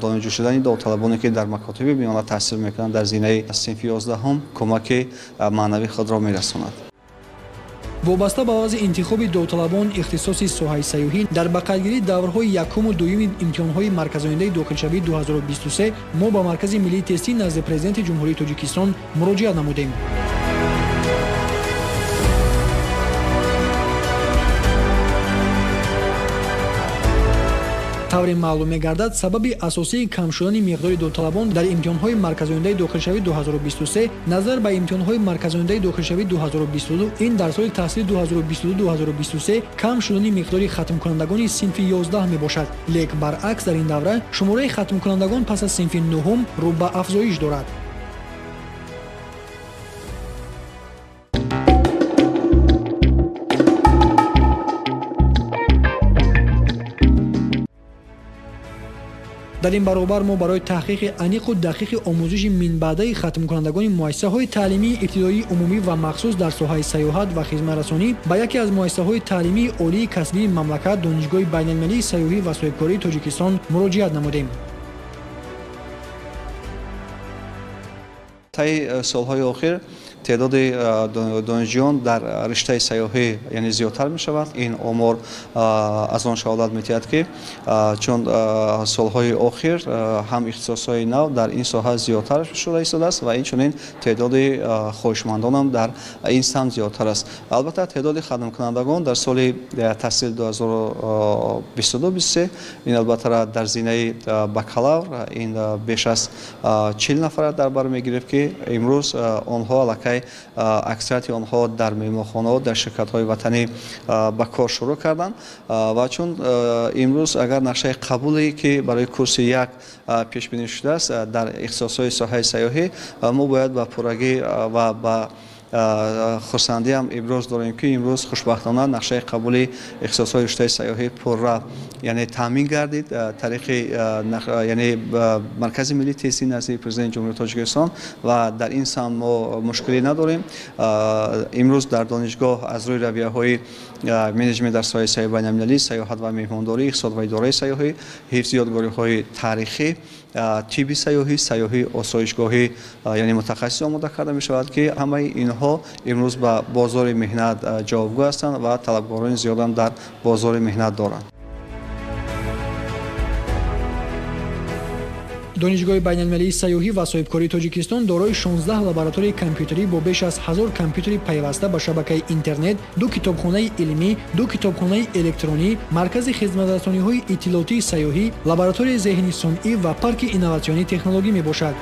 донишҷӯ шудани довталабоне, ки дар макотиби миёна таҳсил мекунанд, дар зинаи синфи 11 кӯмаки маънавии худро мерасонад. Вобаста ба вазъи интихоби довталабон ихтисоси соҳаи сайёҳӣ дар ба қайдгирии даврҳои якуму дуюми имтиҳонҳои марказояндаи дохилшавии 2023 мо ба Маркази миллии тестӣ назди Президенти Ҷумҳурии Тоҷикистон муроҷиат намудем. Тавре маълум мегардад, сабаби асосии кам шудани миқдори довталабон дар имтиҳонҳои марказояндаи дохилшавии 2023 назар ба имтиҳонҳои марказояндаи дохилшавии 2022 ин дар соли таҳсили 2022-2023 кам шудани миқдори хатмкунандагони синфи 11 мебошад. Лек баръакс, дар ин давра шумораи хатмкунандагон пас аз синфи 9 рӯ ба афзоиш дорад. Дар ин баробар мо барои таҳқиқи аниқу дақиқи омӯзиши минбаъдаи хатмкунандагони муассисаҳои таълимии ибтидоии умумӣ ва махсус дар соҳаи сайёҳат ва хизматрасонӣ ба яке аз муассисаҳои таълимии олии касбии мамлакат, Донишгоҳи байналмилалии сайёҳӣ ва соҳибкории Тоҷикистон муроҷиат намудем. Таи солҳои охир теъдоди донишҷӯён дар риштаи сайёҳӣ яъне зиёдтар мешавад. Ин омор аз он шаҳодат медиҳад, ки чун солҳои охир ҳам ихтисосҳои нав дар ин соҳа зиёдтар шуда истодааст ва инчунин теъдоди хоҳишмандонам дар ин самт зиёдтар аст. Албатта, теъдоди хатмкунандагон дар соли таҳсил 2022-23 ин албатта дар зинаи бакалавр ин беш аз 40 нафара дар бар мегирифт, ки имрӯз онҳо аллакай аксарияти онҳо дар меҳмонхонаҳо, дар ширкатҳои ватанӣ ба кор шурӯъ карданд ва чун имрӯз агар нақшаи қабуле, ки барои курси як пешбинӣ шудааст дар ихтисосҳои соҳаи сайёҳӣ, мо бояд ба пуррагӣ ва ба хурсандиам иброз дорем, ки имрӯз хушбахтона нақшаи қабули ихтисосҳои риштаи сайёҳӣ пурра яъне таъмин гардид тариқи яъне Маркази миллии тестӣ назди Президенти Ҷумҳурии Тоҷикистон ва дар ин самт мо мушкилӣ надорем. Имрӯз дар донишгоҳ аз рӯи равияҳои менеҷмент дар соҳаи сайёҳии байналмилалӣ, сайёҳат ва меҳмондорӣ, иқтисод ва идораи сайёҳӣ, ҳифзи ёдгориҳои таърихӣ, тибби сайёҳӣ, сайёҳии осоишгоҳӣ яъне мутахассис омода карда мешавад, ки ҳамаи инҳо имрӯз ба бозори меҳнат ҷавобгӯ ҳастанд ва талабгорони зиёдам дар бозори меҳнат доранд. Донишгоҳи байналмилалии сайёҳӣ ва соҳибкории Тоҷикистон дорои 16 лабораторияи компютерӣ бо беш аз 1000 компютери пайваста ба шабакаи интернет, 2 китобхонаи илмӣ, 2 китобхонаи электронӣ, маркази хизматрасониҳои иттилоотии сайёҳӣ, лабораторияи зеҳни сунъӣ ва парки инноватсионии технологӣ мебошад.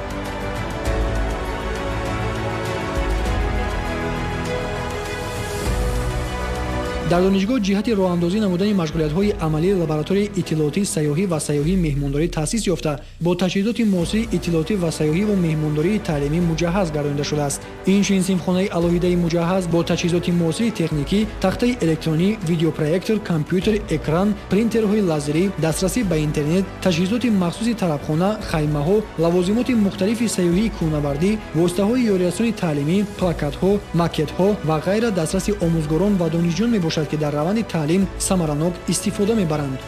Дар донишгоҳ ҷиҳати роҳандозӣ намудани машғулиятҳои амалии лабораторияи иттилоотии сайёҳӣ ва сайёҳии меҳмондорӣ таъсис ёфта, бо таҷҳизоти муосири иттилоотӣ ва сайёҳӣ ва меҳмондории таълимӣ муҷаҳҳаз гардонида шудааст. Инчунин синфхонаи алоҳидаи муҷаҳҳаз бо таҷҳизоти муосири техникӣ, тахтаи электронӣ, видеопроектор, компютер, экран, принтерҳои лазерӣ, дастрасӣ ба интернет, таҷҳизоти махсуси тарабхона, хаймаҳо, лавозимоти мухталифи сайёҳии кӯҳнавардӣ, воситаҳои ёрирасони таълимӣ, плакатҳо, макетҳо ва ғайра дастраси омӯзгорон ва донишҷӯён мебошад, ки дар раванди таълим самаранок истифода мебаранд.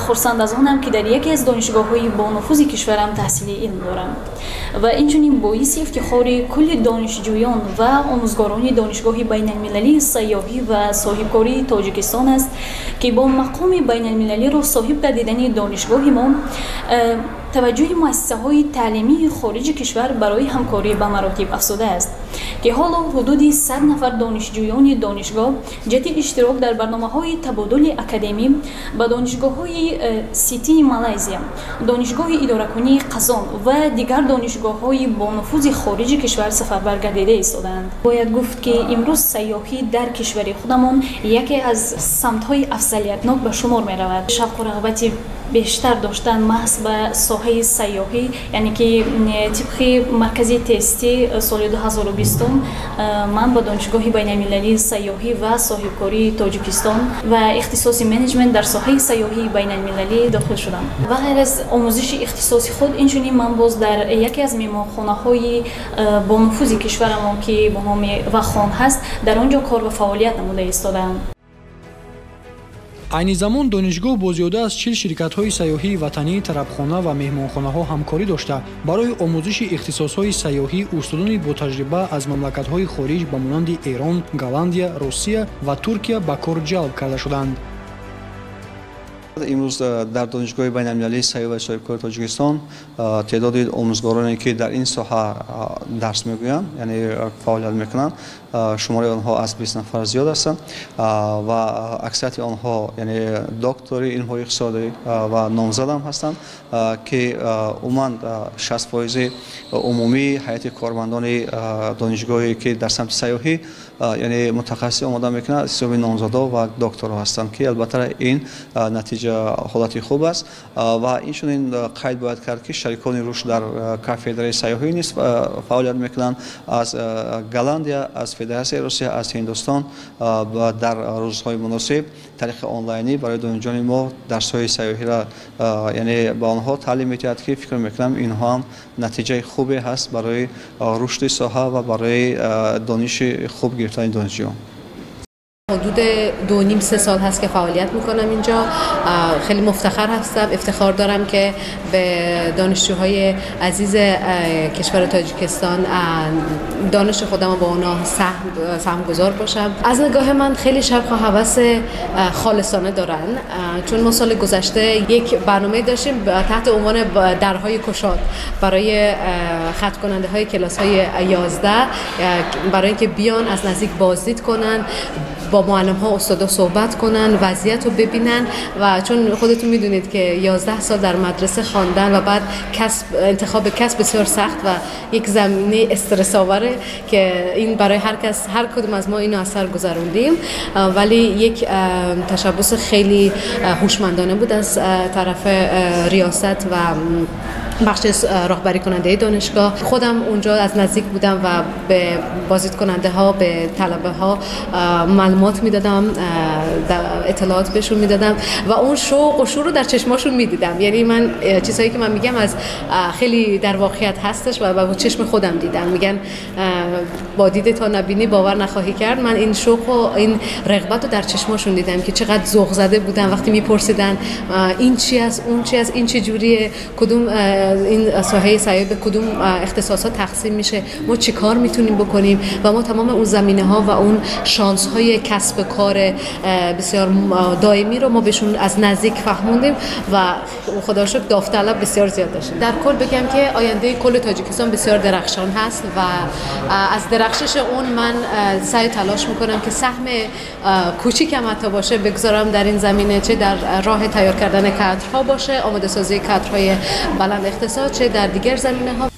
Хурсанд аз онам, ки дар яке аз донишгоҳҳои бонуфузи кишварам таҳсили илм дорам ва инчунин боиси ифтихори кулли донишҷӯён ва омӯзгорони Донишгоҳи байналмилалии сайёҳӣ ва соҳибкории Тоҷикистон аст, ки бо мақоми байналмилалиро соҳиб гардидани донишгоҳи мо таваҷҷӯҳи муассисаҳои таълимии хориҷи кишвар барои ҳамкорӣ ба маротиб афзудааст, ки ҳоло ҳудуди 100 нафар донишҷӯёни донишгоҳ ҷиҳати иштирок дар барномаҳои табодули академӣ ба донишгоҳҳои Ситии Малайзия, Донишгоҳи идоракунии Қазон ва дигар донишгоҳҳои бонуфузи хориҷи кишвар сафарбар гардида истодаанд. Бояд гуфт, ки имрӯз сайёҳӣ дар кишвари худамон яке аз самтҳои афзалиятнок ба шумор меравад. Шавқу рағбати бештар доштан маҳз ба соҳаи сайёҳӣ, яъне ки тибқи маркази тестӣ соли 2020 ман ба Донишгоҳи байналмилалии сайёҳӣ ва соҳибкории Тоҷикистон ва ихтисоси менеҷмент дар соҳаи сайёҳии байналмилалӣ дохил шудам. Ва ғайр аз омӯзиши ихтисоси худ, инчунин ман боз дар яке аз меҳмонхонаҳои бонуфузи кишварамон, ки бо номи Вахон ҳаст, дар он ҷо кор ва фаъолият намуда истодаам. Айни замон донишгоҳ бо зиёда аз 40 ширкатҳои сайёҳии ватанӣ, тарабхона ва меҳмонхонаҳо ҳамкорӣ дошта, барои омӯзиши ихтисосҳои сайёҳӣ устодони ботаҷриба аз мамлакатҳои хориҷ ба монанди Эрон, Голландия, Русия ва Туркия ба кор ҷалб карда шуданд. Имрӯз дар Донишгоҳи байналмилалии сайёҳӣ ва соҳибкории Тоҷикистон теъдоди омӯзгороне, ки дар ин соҳа дарс мегӯянд, яъне фаъолият мекунанд, шумораи онҳо аз 20 нафар зиёд ҳастанд ва аксарияти онҳо яъне доктори илмҳои иқтисодӣ ва номзадам ҳастанд, ки умуман 60% умумии ҳайати кормандони донишгоҳе, ки дар самти сайёҳӣ яъне мутахассис омода мекунад, ҳисоби номзадо ва докторҳо ҳастанд, ки албатта ин натиҷа ҳолати хуб аст. Ва инчунин қайд бояд кард, ки шарикони рушд дар кафедраи сайёҳӣ низ фаъолият мекунанд аз Голландия, аз Федератсияи Русия, аз Ҳиндустон. Дар рӯзҳои муносиб тариқи онлайнӣ барои донишҷӯёни мо дарсҳои сайёҳиро яъне ба онҳо таълим медиҳад, ки фикр мекунам инҳо ҳам натиҷаи хубе ҳаст барои рушди соҳа ва барои дониши хуб гирифтани донишҷӯён. حدود 2.5-3 سال هست که فعالیت میکنم اینجا. خیلی مفتخر هستم، افتخار دارم که به دانشجوهای عزیز کشور تاجیکستان دانش خودم رو با اونا سهمگذار باشم. از نگاه من خیلی شوق و هوس خالصانه دارن، چون ما سال گذشته یک برنامه داشتیم تحت عنوان درهای کشاد برای خط کننده های کلاس های 11، برای اینکه بیان از نزدیک بازدید کنن، با معلم ها استادا صحبت کنن، وضعیت رو ببینن. و چون خودتون میدونید که 11 سال در مدرسه خواندن و بعد کسب، انتخاب کسب بسیار سخت و یک زمینه استرس آوره که این برای هر کس، هر کدوم از ما اینو اثر گذروندیم، ولی یک تشبث خیلی هوشمندانه بود از طرف ریاست و بخش راهبری کننده دانشگاه. خودم اونجا از نزدیک بودم و به بازدید کننده ها، به طلبه ها معلومات میدادم، اطلاعات بهشون میدادم و اون شوق و شور رو در چشماشون میدیدم. یعنی من چیزهایی که من میگم از خیلی در واقعیت هستش و با چشم خودم دیدم. میگن با دیده تا نبینی باور نخواهی کرد. من این شوق و این رغبت رو در چشماشون دیدم که چقدر ذوق زده بودن وقتی میپرسیدن این چی است، اون چی است، این چه جوریه، کدوم این ساحه سیاه به کدوم اختصاصات تقسیم میشه، ما چی کار میتونیم بکنیم. و ما تمام اون زمینه ها و اون شانس های کسب کسب کار بسیار دائمی رو ما بهشون از نزدیک فهموندیم و خدا رو شکر داوطلب بسیار زیاد داشتیم. در کل بگم که آینده کل تاجیکستان بسیار درخشان هست و از درخشش اون من سعی تلاش میکنم که سهم کوچیکم حتی باشه بگذارم در این زمینه، چه در راه تیار کردن کادرها باشه، آماده سازی کادرهای بلند اقتصاد، چه در دیگر زمینه ها.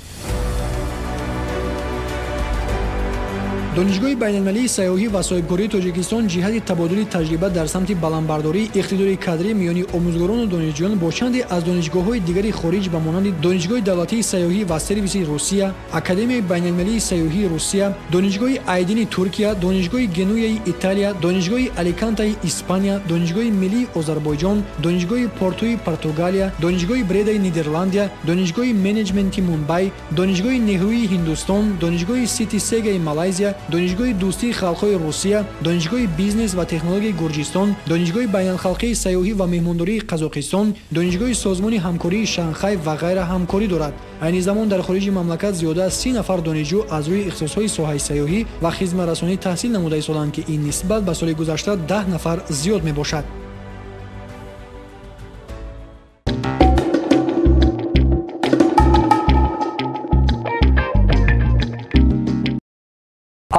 Донишгоҳи байналмилалии сайёҳӣ ва соҳибкории Тоҷикистон ҷиҳати табодули таҷриба дар самти баландбардории иқтидори кадрӣ миёни омӯзгорону донишҷӯён бо чанде аз донишгоҳҳои дигари хориҷ ба монанди Донишгоҳи давлатии сайёҳӣ ва сервиси Русия, Академияи байналмилалии сайёҳии Русия, Донишгоҳи Айдини Туркия, Донишгоҳи Генуяи Италия, Донишгоҳи Аликантаи Испания, Донишгоҳи миллии Озарбойҷон, Донишгоҳи Портуи Португалия, Донишгоҳи Бредаи Нидерландия, Донишгоҳи менеҷменти Мумбай, Донишгоҳи Неҳруи Ҳиндустон, Донишгоҳи Сити Сегаи Малайзия, Донишгоҳи дӯстии халқҳои Русия, Донишгоҳи бизнес ва технологияи Гурҷистон, Донишгоҳи байналхалқии сайёҳӣ ва меҳмондории Қазоқистон, Донишгоҳи созмони ҳамкории Шанхай ва ғайра ҳамкорӣ дорад. Айни замон дар хориҷи мамлакат зиёда аз 30 нафар донишҷӯ аз рӯи ихтисосҳои соҳаи сайёҳӣ ва хизматрасонӣ таҳсил намуда истоданд, ки ин нисбат ба соли гузашта 10 нафар зиёд мебошад.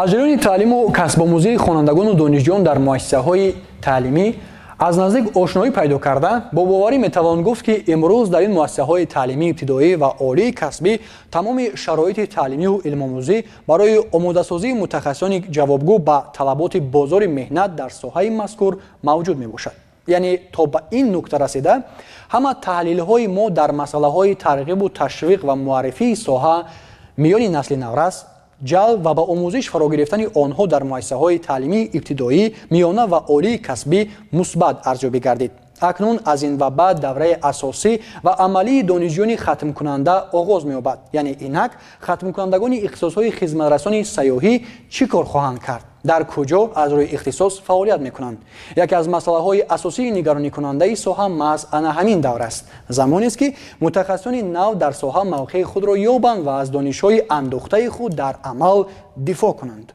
Аз ҷараёни таълиму касбомӯзии хонандагону донишҷӯён дар муассисаҳои таълимӣ аз наздик ошноӣ пайдо карда, бо боварӣ метавон гуфт, ки имрӯз дар ин муассисаҳои таълимии ибтидоӣ ва олии касбӣ тамоми шароити таълимию илмомӯзӣ барои омодасозии мутахассисони ҷавобгӯ ба талаботи бозори меҳнат дар соҳаи мазкур мавҷуд мебошад. Яъне то ба ин нукта расида, ҳама таҳлилҳои мо дар масъалаҳои тарғибу ташвиқ ва муаррифии соҳа миёни насли наврас, ҷалб ва ба омӯзиш фаро гирифтани онҳо дар муассисаҳои таълимии ибтидоӣ, миёна ва олии касбӣ мусбат арзёбӣ гардид. Акнун аз ин ва баъд давраи асосӣ ва амалии донишҷӯёни хатмкунанда оғоз меёбад. Яъне инак хатмкунандагони ихтисосҳои хизматрасони сайёҳӣ чӣ кор хоҳанд кард? Дар куҷо аз рӯи ихтисос фаъолият мекунанд? Яке аз масъалаҳои асосии нигароникунандаи соҳа маҳз ана ҳамин давр аст. Замонест, ки мутахассисони нав дар соҳа мавқеи худро ёбанд ва аз донишҳои андӯхтаи худ дар амал дифоъ кунанд.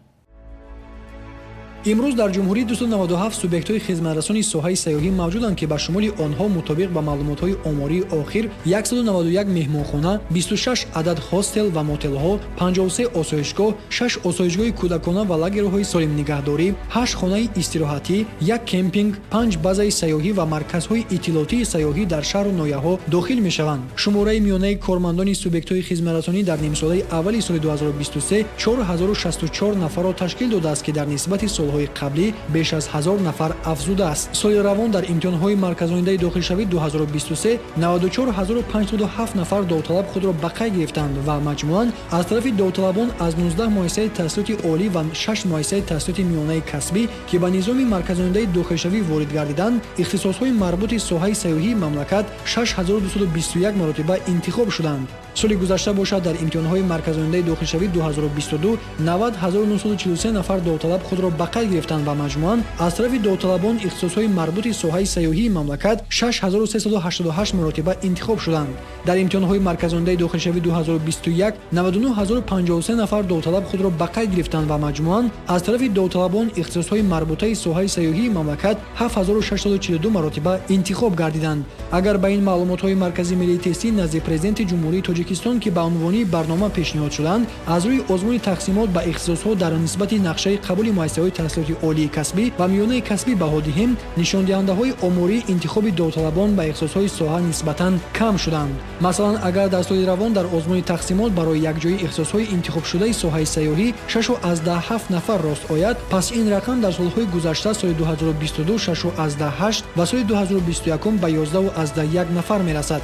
Имрӯз дар ҷумҳурӣ 297 субъектҳои хизматрасони соҳаи сайёҳӣ мавҷуданд, ки ба шумули онҳо мутобиқ ба маълумотҳои омории охир 191 меҳмонхона, 26 адад ҳостел ва мотелҳо, 53 осоишгоҳ, 6 осоишгоҳи кӯдакона ва лагерҳои солимнигаҳдорӣ, 8 хонаи истироҳатӣ, 1 кемпинг, 5 базаи сайёҳӣ ва марказҳои иттилоотии сайёҳӣ дар шаҳру ноҳияҳо дохил мешаванд. Шумораи миёнаи кормандони субъектҳои хизматрасонӣ дар нимсолаи аввали соли 2023 4064 нафарро ташкил додааст, ки дар нисбати солҳои қаблӣ беш аз 1000 нафар афзудааст. Соли равон дар имтиҳонҳои марказонидаи дохилшавӣ 2023 94507 нафар довталаб худро ба қайд гирифтанд ва маҷмӯан аз тарафи довталабон аз 19 муассисаи таҳсилоти олӣ ва 6 муассисаи таҳсилоти миёнаи касбӣ, ки ба низоми марказонидаи дохилшавӣ ворид гардиданд, ихтисосҳои марбути соҳаи сайёҳии мамлакат 6221 маротиба интихоб шуданд. Соли гузашта бошад дар имтиҳонҳои марказонидаи дохилшавӣ 2022 90943 нафар довталаб худро ба қайд гирифтанд ва маҷмӯан аз тарафи довталабон ихтисосҳои марбути соҳаи сайёҳии мамлакат 6388 маротиба интихоб шуданд. Дар имтиҳонҳои марказонидаи дохилшавӣ 2021 99053 нафар довталаб худро ба қайд гирифтанд ва маҷмӯан аз тарафи довталабон ихтисосҳои марбутаи соҳаи сайёҳии мамлакат 7642 маротиба интихоб гардиданд. Агар ба ин маълумотҳои Маркази миллии тестӣ назди Президенти Ҷумҳурии Тоҷикистон, ки ба унвони барнома пешниҳод шуданд, аз рӯи озмуни тақсимот ба ихтисосҳо дар нисбати нақшаи қабули муассисаҳои таҳсилоти олии касбӣ ва миёнаи касбӣ баҳо диҳем, нишондиҳандаҳои омории интихоби довталабон ба ихтисосҳои соҳа нисбатан кам шуданд. Масалан, агар дар соли равон дар озмуни тақсимот барои якҷоии ихтисосҳои интихобшудаи соҳаи сайёҳӣ 6,7 нафар рост ояд, пас ин рақам дар солҳои гузашта соли 2022 6,8 ва соли 2021 ба 11,1 нафар мерасад.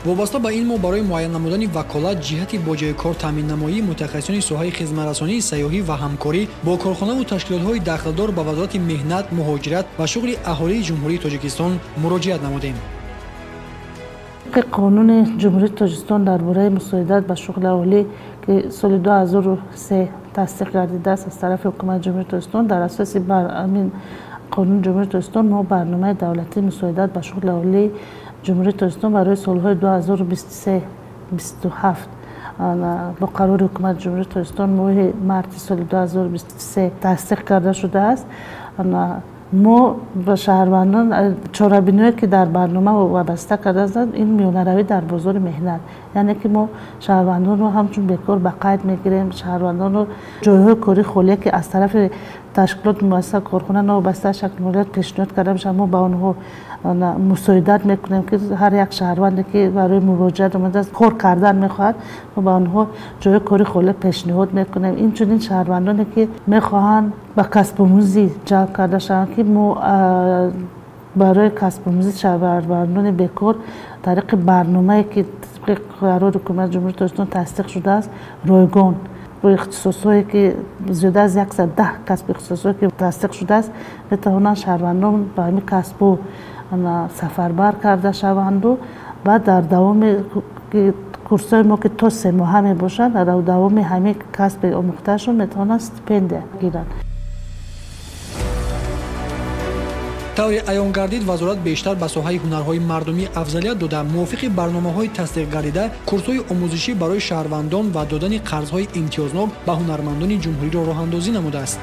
Вобаста ба ин мо барои муайян намудани ваколат ҷиҳати бо ҷойи кор таъминнамоии мутахассисони соҳаи хизматрасонии сайёҳӣ ва ҳамкорӣ бо корхонаву ташкилотҳои дахлдор ба Вазорати меҳнат, муҳоҷират ва шуғли аҳолии Ҷумҳурии Тоҷикистон муроҷиат намудем. Қонуни Ҷумҳурии Тоҷикистон дар бораи мусоидат ба шуғли аҳолӣ, ки соли 2003 тасдиқ гардидааст аз тарафи Ҳукумати Ҷумҳурии Тоҷикистон, дар асоси ҳамин қонуни Ҷумҳурии Тоҷикистон мо барномаи давлатии мусоидат ба шуғли аҳолӣ Ҷумҳурии Тоҷикистон барои солҳои 2023-27 бо қарори Ҳукумати Ҷумҳурии Тоҷикистон моҳи марти соли 2023 тасдиқ карда шудааст. Мо ба шаҳрвандон чорабиниҳое ки дар барнома вобаста кардаанд, ин миёнаравӣ дар бозори меҳнат, яъне ки мо шаҳрвандонро ҳамчун бекор ба қайд мегирем, шаҳрвандонро ҷойҳои кори холие ки аз тарафи ташкилот, муассиса, корхона новобаста аз шакли молият пешниҳод карда мешавад, мо ба онҳо мусоидат мекунем ки ҳар як шаҳрванде ки барои муроҷиат омадааст, кор кардан мехоҳад, мо ба онҳо ҷойи кори холӣ пешниҳод мекунем. Инчунин шаҳрвандоне ки мехоҳанд ба касбомӯзӣ ҷалб карда шаванд, ки мо барои касбомӯзӣ шаҳрвандони бекор тариқи барномае ки тибқи қарори Ҳукумати Ҷумҳурии Тоҷикистон тасдиқ шудааст, ройгон бо ихтисосҳое ки зиёда аз 110 касби ихтисосҳое ки тасдиқ шудааст, метавонанд шаҳрвандон ба ҳамин касбҳо сафарбар карда шаванду баъд дар давоми курсҳои мо ки то 3 моҳа мебошанд, дар давоми ҳамин касби омӯхтаашон метавонанд стипендия гиранд. Тавре аён гардид, вазорат бештар ба соҳаи ҳунарҳои мардумӣ афзалият дода, мувофиқи барномаҳои тасдиқ гардида курсҳои омӯзишӣ барои шаҳрвандон ва додани қарзҳои имтиёзнок ба ҳунармандони ҷумҳуриро роҳандозӣ намудааст.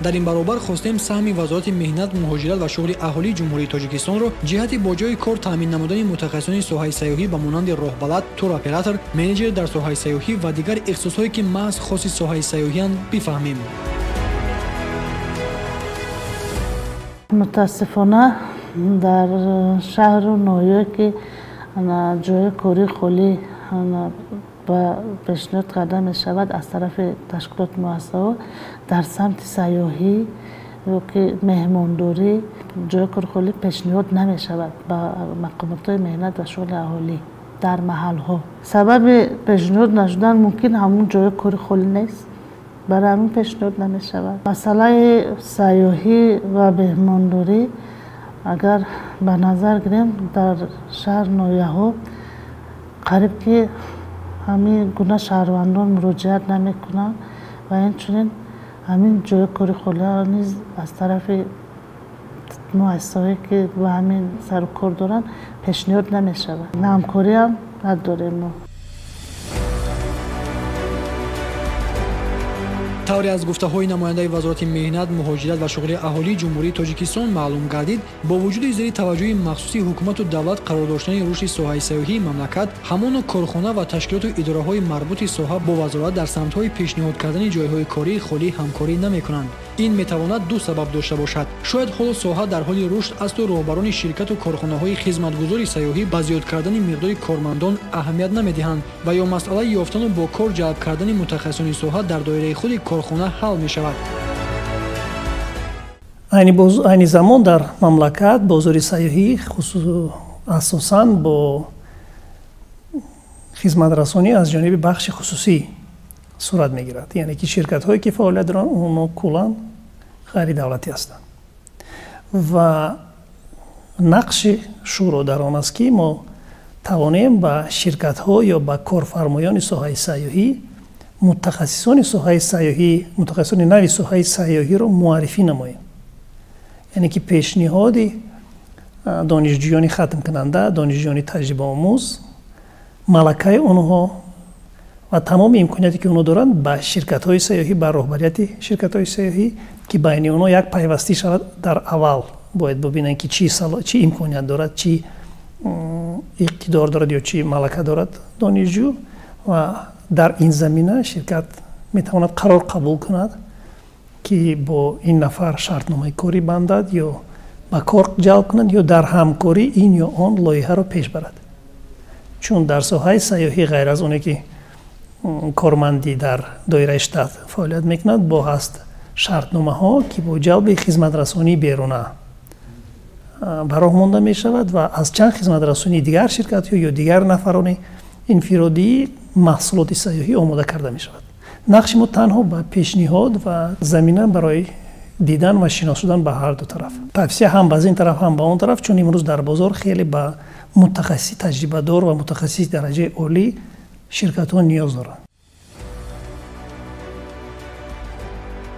Дар ин баробар хостем саҳми Вазорати меҳнат, муҳоҷират ва шуғли аҳолии Ҷумҳурии Тоҷикистонро ҷиҳати бо ҷойи кор таъмин намудани мутахассисони соҳаи сайёҳӣ ба монанди роҳбалад, туроператор, менеҷер дар соҳаи сайёҳӣ ва дигар ихтисосҳое ки маҳз хоси соҳаи сайёҳиянд бифаҳмем. Мутаассифона дар шаҳру ноҳияе ки ҷойи кори холӣ ба пешниҳод карда мешавад аз тарафи ташкилоти муассисаҳо, дар самти сайёҳӣ ё ки меҳмондорӣ ҷойи кори холӣ пешниҳод намешавад ба мақомотҳои меҳнат ва шуғли аҳолӣ дар маҳалҳо. Сабаби пешниҳод нашудан мумкин ҳамун ҷойи кори холӣ нест, барои ҳамин пешниҳод намешавад. Масъалаи сайёҳӣ ва меҳмондорӣ агар ба назар гирем, дар шаҳр ноҳияҳо қариб ки ҳамин гуна шаҳрвандон муроҷиат намекунанд ва инчунин ҳамин ҷойи кори холиро низ аз тарафи муассисаҳое ки ба ҳамин сару кор доранд пешниҳод намешавад. Ҳамкориам надорем мо. Тавре аз гуфтаҳои намояндаи Вазорати меҳнат, муҳоҷират ва шуғли аҳолии Ҷумҳурии Тоҷикистон маълум гардид, бо вуҷуди зери таваҷҷӯҳи махсуси ҳукумату давлат қарор доштани рушди соҳаи сайёҳии мамлакат, ҳамоно корхона ва ташкилоту идораҳои марбути соҳа бо вазорат дар самтҳои пешниҳод кардани ҷойҳои кории холӣ ҳамкорӣ намекунанд. Ин метавонад ду сабаб дошта бошад. Шояд ҳоло соҳа дар ҳоли рушд асту роҳбарони ширкату корхонаҳои хизматгузори сайёҳӣ ба зиёд кардани миқдори кормандон аҳамият намедиҳанд ва ё масъалаи ёфтану бо кор ҷалб кардани мутахассисони соҳа дар доираи худи корхона ҳал мешавад. Айни замон дар мамлакат бозори сайёҳӣ асосан бо хизматрасонӣ аз ҷониби бахши хусусӣ сурат мегирад, яъне ки ширкатҳое ки фаъолият доранд, онҳо куллан ғайридавлатӣ ҳастанд ва нақши шӯро дар он аст ки мо тавонем ба ширкатҳо ё ба корфармоёни соҳаи сайёҳӣ мутахассисони соҳаи сайёҳӣ, мутахассисони нави соҳаи сайёҳиро муаррифӣ намоем, яъне ки пешниҳоди донишҷӯёни хатмкунанда, донишҷӯёни таҷрибаомӯз, малакаи онҳо ва тамоми имконияте ки онҳо доранд ба ширкатҳои сайёҳӣ, ба роҳбарияти ширкатҳои сайёҳӣ, ки байни онҳо як пайвастӣ шавад. Дар аввал бояд бибинанд ки чӣ имконият дорад, чӣ иқтидор дорад ё чӣ малака дорад донишҷӯ, ва дар ин замина ширкат метавонад қарор қабул кунад ки бо ин нафар шартномаи корӣ бандад ё ба кор ҷалб кунад ё дар ҳамкорӣ ин ё он лоиҳаро пеш барад. Чун дар соҳаи сайёҳӣ ғайр аз оне ки кормандӣ дар доираи штат фаъолият мекунад, бо ҳаст шартномаҳо ки бо ҷалби хизматрасонии беруна ба роҳ монда мешавад ва аз чанд хизматрасонии дигар ширкатҳо ё дигар нафарони инфиродӣ маҳсулоти сайёҳӣ омода карда мешавад. Нақши мо танҳо ба пешниҳод ва замина барои дидан ва шинос шудан ба ҳар ду тараф, тавсия ҳам ба ин тараф ҳам ба он тараф, чун имрӯз дар бозор хеле ба мутахассиси таҷрибадор ва мутахассиси дараҷаи олӣ ширкатҳо ниёз доранд.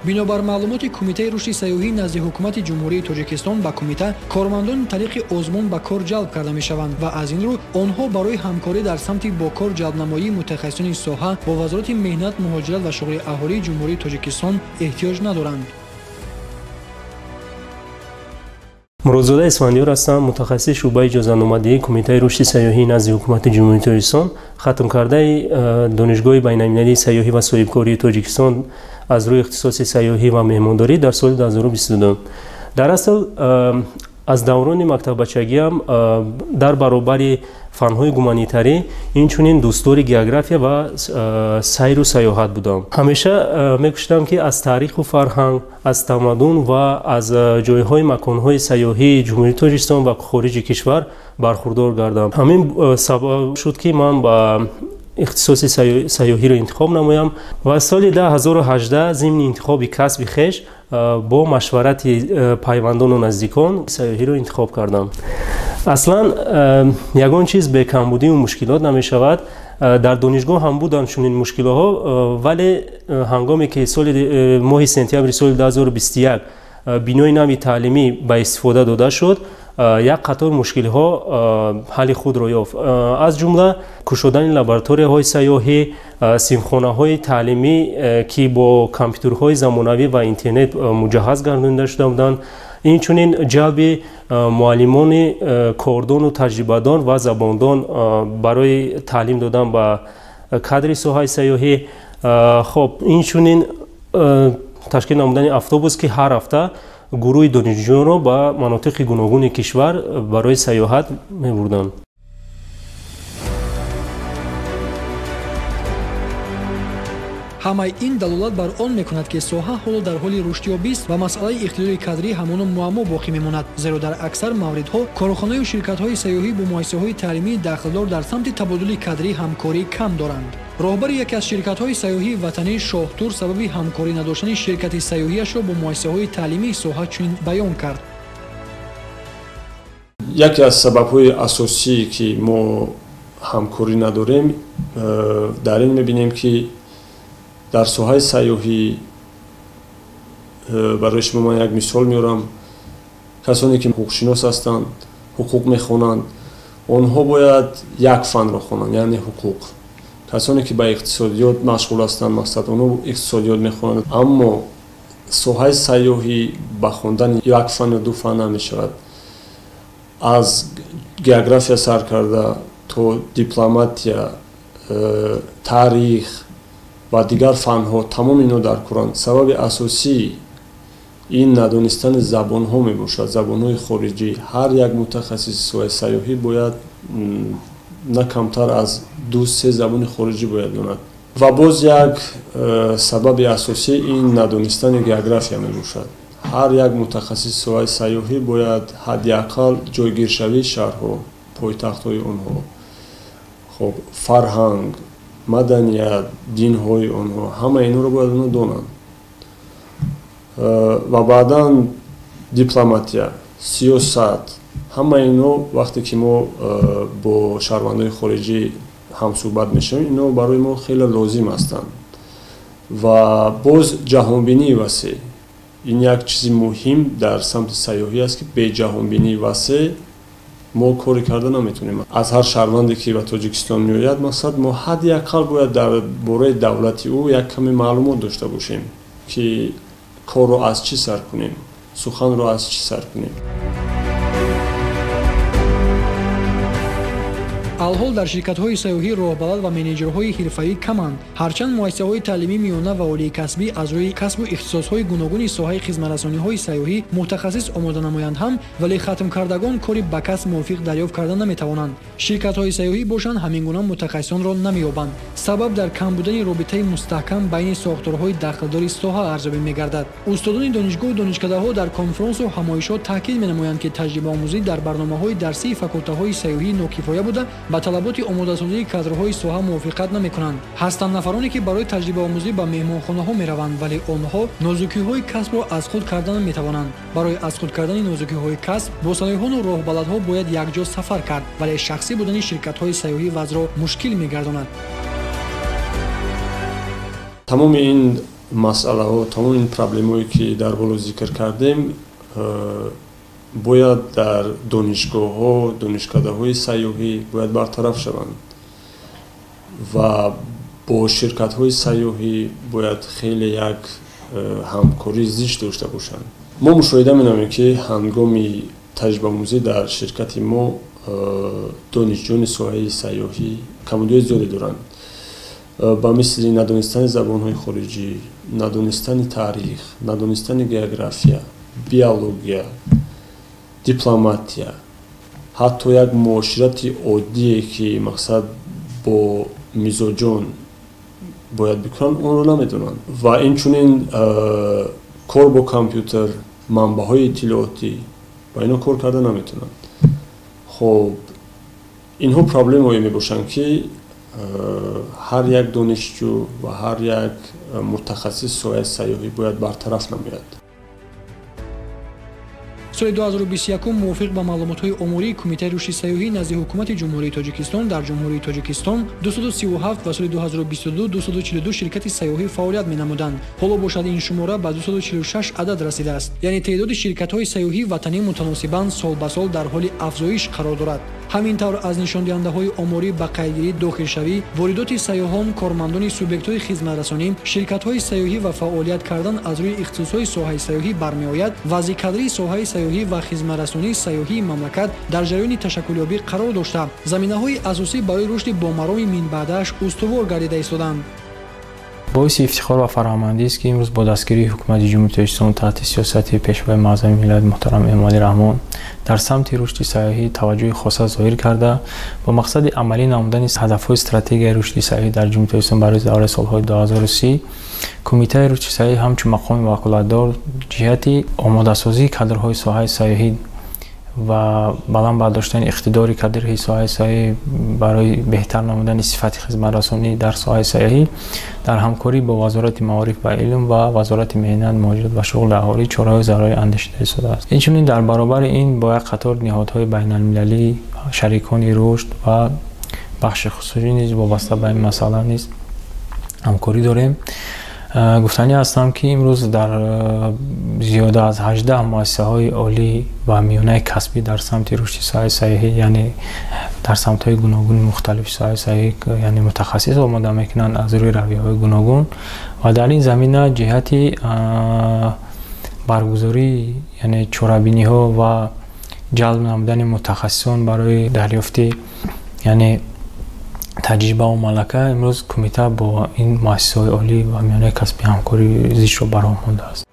Бинобар маълумоти Кумитаи рушди сайёҳӣ назди Ҳукумати Ҷумҳурии Тоҷикистон ба кумита кормандон тариқи озмун ба кор ҷалб карда мешаванд ва аз ин рӯ онҳо барои ҳамкорӣ дар самти бо кор ҷалбнамоии мутахассисони соҳа бо Вазорати меҳнат, муҳоҷират ва шуғли аҳолии Ҷумҳурии Тоҷикистон эҳтиёҷ надоранд. Муродзода Исфандиёр ҳастам, мутахассиси шӯъбаи иҷозатномадиҳии Кумитаи рушди сайёҳӣ назди Ҳукумати Ҷумҳурии Тоҷикистон, хатмкардаи Донишгоҳи байналмилалии сайёҳӣ ва соҳибкории Тоҷикистон аз рӯи ихтисоси сайёҳӣ ва меҳмондорӣ дар соли 2022. Дар асл аз даврони мактаббачагиам дар баробари фанҳои гуманитарӣ инчунин дӯстдори география ва сайру сайёҳат будам. Ҳамеша мекӯшидам, ки аз таъриху фарҳанг, аз тамаддун ва аз ҷойҳои маконҳои сайёҳии Ҷумҳурии Тоҷикистон ва хориҷи кишвар бархурдор гардам. Ҳамин сабаб шуд, ки ман ба ихтисоси сайёҳиро интихоб намоям ва соли 2018 зимни интихоби касби хеш бо машварати пайвандону наздикон сайёҳиро интихоб кардам. Аслан ягон чиз бе камбудию мушкилот намешавад. Дар донишгоҳ ҳам буданд чунин мушкилоҳо, вале ҳангоме ки соли моҳи сентябри соли 2021 бинои нави таълимӣ ба истифода дода шуд, як қатор мушкилиҳо ҳалли худро ёфт. Аз ҷумла кушодани лабораторияҳои сайёҳӣ, синфхонаҳои таълимӣ, ки бо компютерҳои замонавӣ ва интернет муҷаҳҳаз гардонида шуда буданд, инчунин ҷалби муаллимони кордону таҷрибадон ва забондон барои таълим додан ба кадри соҳаи сайёҳӣ. Хоб, инчунин ташкил намудани автобус, ки ҳар ҳафта гурӯҳи донишҷӯёнро ба манотиқи гуногуни кишвар барои сайёҳат мебурданд. Ҳамаи ин далолат бар он мекунад, ки соҳа ҳоло дар ҳоли рушдёбист ва масъалаи ихтилоли кадрӣ ҳамоно муаммо боқӣ мемонад, зеро дар аксар мавридҳо корхонаю ширкатҳои сайёҳӣ бо муассисаҳои таълимии дахлдор дар самти табодули кадрӣ ҳамкорӣ кам доранд. Роҳбари яке аз ширкатҳои сайёҳии ватанӣ Шоҳтур сабаби ҳамкорӣ надоштани ширкати сайёҳиашро бо муассисаҳои таълимии соҳа чунин баён кард. Яке аз сабабҳои асосие, ки мо ҳамкорӣ надорем, дар ин мебинем, ки дар соҳаи сайёҳӣ барои шумо ман як мисол меорам. Касоне ки ҳуқуқшинос ҳастанд, ҳуқуқ мехонанд, онҳо бояд як фанро хонанд, яъне ҳуқуқ. Касоне ки ба иқтисодиёт машғул ҳастанд, мақсад онҳо иқтисодиёт мехонанд. Аммо соҳаи сайёҳӣ ба хондани як фан ё ду фан намешавад. Аз география сар карда то дипломатия, таърих ва дигар фанҳо, тамоми инҳо даркоранд. Сабаби асосии ин надонистани забонҳо мебошад, забонҳои хориҷӣ. Ҳар як мутахассиси соҳаи сайёҳӣ бояд на камтар аз 2-3 забони хориҷӣ бояд донад. Ва боз як сабаби асосӣ ин надонистани география мебошад. Ҳар як мутахассиси соҳаи сайёҳӣ бояд ҳадди ақал ҷойгиршавии шаҳрҳо, пойтахтҳои онҳо, хоб, фарҳанг, маданият, динҳои онҳо, ҳама инҳоро бояд онҳо донанд. Ва баъдан дипломатия, сиёсат, ҳама инҳо вақте ки мо бо шаҳрвандони хориҷӣ ҳамсӯҳбат мешавем, инҳо барои мо хеле лозим ҳастанд. Ва боз ҷаҳонбинии васеъ. Ин як чизи муҳим дар самти сайёҳӣ аст, ки бе ҷаҳонбинии васеъ мо коре карда наметавонем. Аз ҳар шаҳрванде ки ба Тоҷикистон меояд, мақсад мо ҳадди ақал бояд дар бораи давлати ӯ як каме маълумот дошта бошем, ки корро аз чӣ сар кунем, суханро аз чӣ сар кунем. Алҳол дар ширкатҳои сайёҳӣ роҳбалад ва менеҷерҳои ҳирфаӣ каманд. Ҳарчанд муассисаҳои таълимии миёна ва олии касбӣ аз рӯи касбу ихтисосҳои гуногуни соҳаи хизматрасониҳои сайёҳӣ мутахассис омода намоянд ҳам, вале хатмкардагон кори ба касб мувофиқ дарёфт карда наметавонанд. Ширкатҳои сайёҳӣ бошанд ҳамин гуна мутахассисонро намеёбанд. Сабаб дар кам будани робитаи мустаҳкам байни сохторҳои дахлдори соҳа арзёбӣ мегардад. Устодони донишгоҳу донишкадаҳо дар конфронсу ҳамоишҳо таъкид менамоянд, ки таҷрибаомӯзӣ дар барномаҳои дарсии факултаҳои сайёҳӣ нокифоя буда, ба талаботи омодасозии кадрҳои соҳа мувофиқат намекунанд. Ҳастанд нафароне, ки барои таҷрибаомӯзӣ ба меҳмонхонаҳо мераванд, вале онҳо нозукиҳои касбро аз худ карда наметавонанд. Барои аз худ кардани нозукиҳои касб бо сайёҳону роҳбаладҳо бояд якҷо сафар кард, вале шахсӣ будани ширкатҳои сайёҳӣ вазъро мушкил мегардонад. Тамоми ин Масъалаҳо, тамоми ин проблемое ки дар боло зикр кардем, бояд дар донишгоҳҳо, донишкадаҳои сайёҳӣ бояд бартараф шаванд ва бо ширкатҳои сайёҳӣ бояд хеле як ҳамкории зич дошта бошанд. Мо мушоҳида менамоем, ки ҳангоми таҷрибаомӯзӣ дар ширкати мо донишҷӯёни соҳаи сайёҳӣ камбудиҳои зиёде доранд, ба мисли надонистани забонҳои хориҷӣ, надонистани таърих, надонистани география, биология, дипломатия, ҳатто як муоширати оддие, ки мақсад бо мизоҷон бояд бикунанд, онро намедонанд. Ва инчунин кор бо компютер, манбаъҳои иттилоотӣ, ба инҳо кор карда наметавонанд. Хоб, инҳо проблемаҳое мебошанд, ки ҳар як донишҷӯ ва ҳар як мутахассис соҳаи сайёҳӣ бояд бартараф намояд. Соли 2021 мувофиқ ба маълумотҳои омории Кумитаи рушди сайёҳӣ назди Ҳукумати Ҷумҳурии Тоҷикистон дар Ҷумҳурии Тоҷикистон 237 ва соли 2022 242 ширкати сайёҳӣ фаъолият менамуданд. Ҳоло бошад, ин шумора ба 246 адад расидааст. Яъне теъдоди ширкатҳои сайёҳии ватанӣ мутаносибан сол ба сол дар ҳоли афзоиш қарор дорад. Ҳамин тавр, аз нишондиҳандаҳои оморӣ ба қайдгирӣ дохилшавӣ, воридоти сайёҳон, кормандони субъектҳои хизматрасонӣ, ширкатҳои сайёҳӣ ва фаъолият кардан аз рӯи ихтисосҳои соҳаи сайёҳӣ бармеояд. Вазъи кадрии соҳаи сайёҳӣ ва хизматрасонии сайёҳии мамлакат дар ҷараёни ташаккулёбӣ қарор дошта, заминаҳои асосӣ барои рушди бомароми минбаъдааш устувор гардида истоданд. Боиси ифтихор ва фараҳмандист, ки имрӯз бо дастгирии Ҳукумати Ҷумҳурии Тоҷикистон таҳти сиёсати Пешвои Муаззами миллат муҳтарам Эмомалӣ Раҳмон дар самти рушди сайёҳӣ таваҷҷӯҳи хоса зоҳир карда, бо мақсади амалӣ намудани ҳадафҳои стратегияи рушди сайёҳӣ дар Ҷумҳурии Тоҷикистон барои давраи солҳои 2030, Кумитаи рушди сайёҳӣ ҳамчун мақоми ваколатдор ҷиҳати омодасозии кадрҳои соҳаи сайёҳӣ ва баланд бардоштани иқтидори кадрҳои соҳаи сайёҳӣ барои беҳтар намудани сифати хизматрасонӣ дар соҳаи сайёҳӣ дар ҳамкорӣ бо Вазорати маориф ва илм ва Вазорати меҳнат, муҳоҷират ва шуғли аҳолӣ чораҳои зарурӣ андешида истодааст. Инчунин дар баробари ин бо як қатор ниҳодҳои байналмилалӣ, шарикони рушд ва бахши хусусӣ низ вобаста ба ин масъала низ ҳамкорӣ дорем. Гуфтанӣ ҳастам, ки имрӯз дар зиёда аз 18 муассисаҳои олӣ ва миёнаи касбӣ дар самти рушди соҳаи сайёҳӣ, яъне дар самтҳои гуногуни мухталифи соҳаи сайёҳӣ, яъне мутахассис омода мекунанд аз рӯи равияҳои гуногун ва дар ин замина ҷиҳати баргузории, яъне чорабиниҳо ва ҷалб намудани мутахассисон барои дарёфти, яъне таҷриба ва малака, имрӯз кумита бо ин муассисаҳои олӣ ва миёнаи касбӣ ҳамкории зичро ба роҳ мондааст.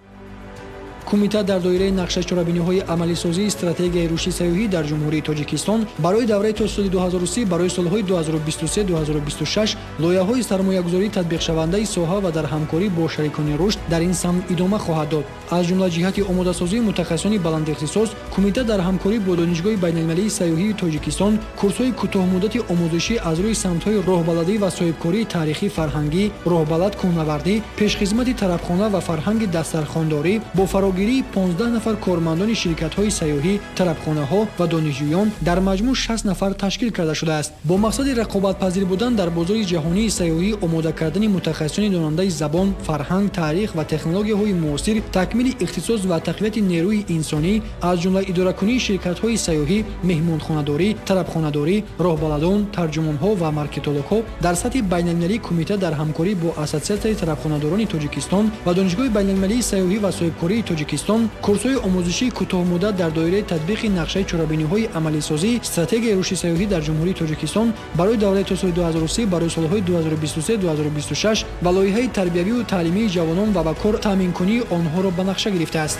Кумита дар доираи нақшаи чорабиниҳои амалисозии стратегияи рушди сайёҳӣ дар Ҷумҳурии Тоҷикистон барои давраи то соли 2030 барои солҳои 2023-2026 лоиҳаҳои сармоягузории татбиқшавандаи соҳа ва дар ҳамкорӣ бо шарикони рушд дар ин самт идома хоҳад дод. Аз ҷумла ҷиҳати омодасозии мутахассисони баландихтисос, кумита дар ҳамкорӣ бо Донишгоҳи байналмилалии сайёҳии Тоҷикистон курсҳои кӯтоҳмуддати омӯзишӣ аз рӯи самтҳои роҳбаладӣ ва соҳибкории таърихӣ фарҳангӣ, роҳбалад кӯҳнавардӣ, пешхизмати тарабхона ва фарҳанги дастархондорӣ бо фарогирии 15 нафар кормандони ширкатҳои сайёҳӣ, тарабхонаҳо ва донишҷӯён дар маҷмӯъ 60 нафар ташкил карда шудааст. Бо мақсади рақобатпазир будан дар бозори ҷаҳонии сайёҳӣ, омода кардани мутахассисони донандаи забон, фарҳанг, таърих ва технологияҳои муосир, такмили ихтисос ва тақвияти нерӯи инсонӣ, аз ҷумла идоракунии ширкатҳои сайёҳӣ, меҳмонхонадорӣ, тарабхонадорӣ, роҳбаладон, тарҷумонҳо ва маркетологҳо дар сатҳи байналмилалӣ, кумита дар ҳамкорӣ бо Ассотсиатсияи тарабхонадорони Тоҷикистон ва Донишгоҳи байналмилалии сайёҳӣ ва соҳибкории Тоҷикистон курсҳои омӯзишии кӯтоҳмуддат дар доираи татбиқи нақшаи чорабиниҳои амалисозии стратегияи рушди сайёҳӣ дар Ҷумҳурии Тоҷикистон барои давраи то соли 2030 барои солҳои 2023-2026 ва лоиҳаи тарбиявию таълимии ҷавонон ва ба кор таъминкунии онҳоро ба нақша гирифтааст.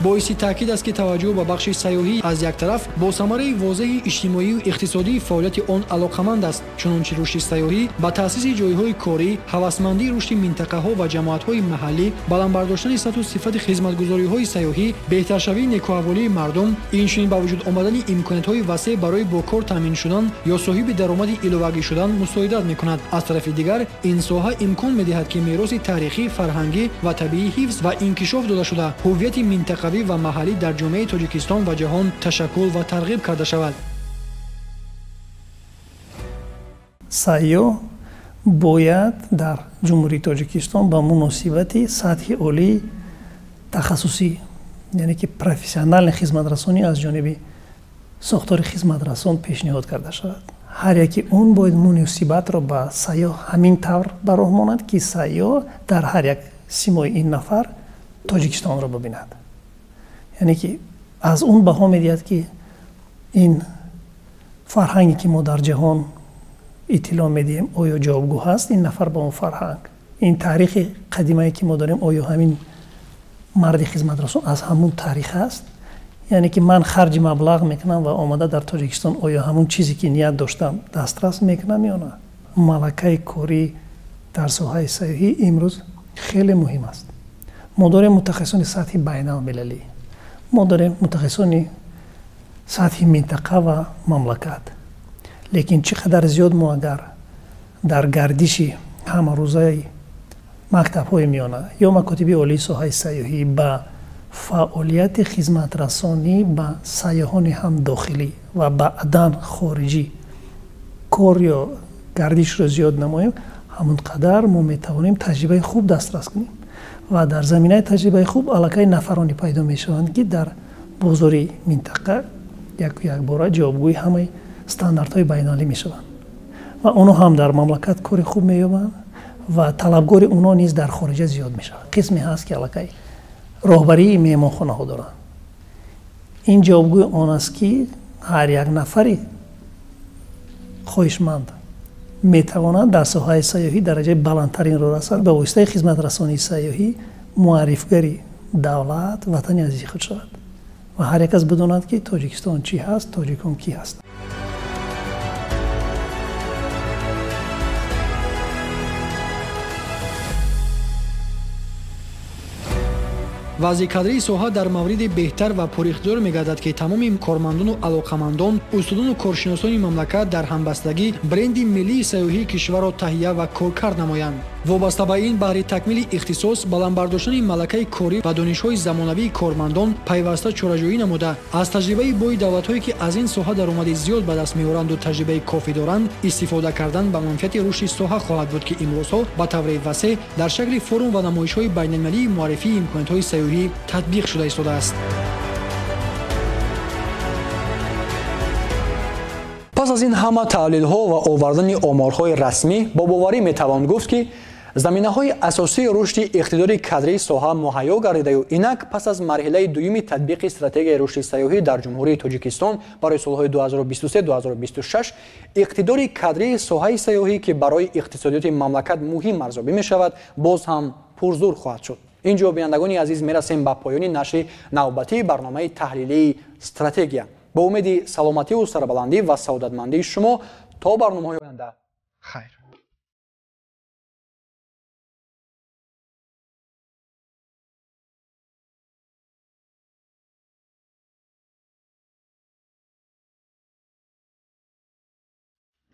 Боиси таъкид аст, ки таваҷҷӯҳ ба бахши сайёҳӣ аз як тараф бо самараи возеҳи иҷтимоию иқтисодии фаъолияти он алоқаманд аст, чунончи рушди сайёҳӣ ба таъсиси ҷойҳои корӣ, ҳавасмандии рушди минтақаҳо ва ҷамоатҳои маҳаллӣ, баланд бардоштани сатҳу сифати хизматгузориҳои сайёҳӣ, беҳтаршавии некӯаҳволии мардум, инчунин ба вуҷуд омадани имкониятҳои васеъ барои бо кор таъмин шудан ё соҳиби даромади иловагӣ шудан мусоидат мекунад. Аз тарафи дигар, ин соҳа имкон медиҳад, ки мероси таърихӣ, фарҳангӣ ва табиӣ ҳифз ва инкишоф дода шуда, ҳуввияти минтақавӣ ва маҳаллӣ дар ҷомеаи Тоҷикистон ва ҷаҳон ташаккул ва тарғиб карда шавад. Сайёҳ Бояд дар Ҷумҳурии Тоҷикистон ба муносибати сатҳи олии тахассусӣ, яъне ки профессионални хизматрасонӣ аз ҷониби сохтори хизматрасон пешниҳод карда шавад. Ҳар яки он бояд муносибатро ба сайёҳ ҳамин тавр ба роҳ монад, ки сайёҳ дар ҳар як симои ин нафар Тоҷикистонро бибинад. Яъне ки аз он баҳо медиҳад, ки ин фарҳанге ки мо дар ҷаҳон иттилоъ медиҳем, оё ҷавобгӯ ҳаст ин нафар ба он фарҳанг? Ин таърихи қадимае ки мо дорем, оё ҳамин марди хизматрасон аз ҳамун таърих аст? Яъне ки ман харҷи маблағ мекунам ва омада дар Тоҷикистон оё ҳамун чизе ки ният доштам дастрас мекунам ё на? Малакаи корӣ дар соҳаи сайёҳӣ имрӯз хеле муҳим аст. Мо дорем мутахассисони сатҳи байналмилалӣ, мо дорем мутахассисони сатҳи минтақа ва мамлакат. Лекин чӣ қадар зиёд мо агар дар гардиши ҳамарӯзаи мактабҳои миёна ё макотиби олии соҳаи сайёҳӣ ба фаъолияти хизматрасонӣ ба сайёҳони ҳам дохилӣ ва баъдан хориҷӣ кор ё гардишро зиёд намоем, ҳамон қадар мо метавонем таҷрибаи хуб дастрас кунем ва дар заминаи таҷрибаи хуб аллакай нафароне пайдо мешаванд, ки дар бозори минтақа яку якбора ҷавобгӯи ҳамаи стандартҳои байналмилалӣ мешаванд ва онҳо ҳам дар мамлакат кори хуб меёбанд ва талабгори онҳо низ дар хориҷа зиёд мешавад. Қисме ҳаст, ки аллакай роҳбарии меҳмонхонаҳо доранд. Ин ҷавобгӯи он аст, ки ҳар як нафари хоҳишманд метавонад дар соҳаи сайёҳӣ дараҷаи баландтаринро расад, ба воситаи хизматрасонии сайёҳӣ муаррифгари давлат, ватани азизи худ шавад ва ҳар як кас бидонад, ки Тоҷикистон чӣ ҳаст, тоҷикон кӣ ҳастанд. Вазъи кадрии соҳа дар мавриди беҳтар ва пуриқтидор мегардад, ки тамоми кормандону алоқамандон, устодону коршиносони мамлакат дар ҳамбастагӣ бренди миллии сайёҳии кишварро таҳия ва коркард намоянд. Вобаста ба ин, баҳри такмили ихтисос, баланд бардоштани малакаи корӣ ва донишҳои замонавии кормандон пайваста чораҷӯӣ намуда, аз таҷрибаи бои давлатҳое, ки аз ин соҳа даромади зиёд ба даст меоранду таҷрибаи кофӣ доранд, истифода кардан ба манфиати рушди соҳа хоҳад буд, ки имрӯзҳо ба таври васеъ дар шакли форум ва намоишҳои байналмилалии муаррифии имкониятҳои сайёҳӣ татбиқ шуда истодааст. Пас аз ин ҳама таҳлилҳо ва овардани оморҳои расмӣ бо боварӣ метавон гуфт, ки заминаҳои асосии рушди иқтидори кадрии соҳа муҳайё гардидаю инак пас аз марҳилаи дуюми татбиқи стратегияи рушди сайёҳӣ дар Ҷумҳурии Тоҷикистон барои солҳои 2023-2026 иқтидори кадрии соҳаи сайёҳӣ, ки барои иқтисодиёти мамлакат муҳим арзёбӣ мешавад, боз ҳам пурзур хоҳад шуд. Инҷо, бинандагони азиз, мерасем ба поёни нашри навбатии барномаи таҳлилии стратегия. Бо умеди саломативу сарбаландӣ ва саодатмандии шумо то барномаҳои оянда, хайр.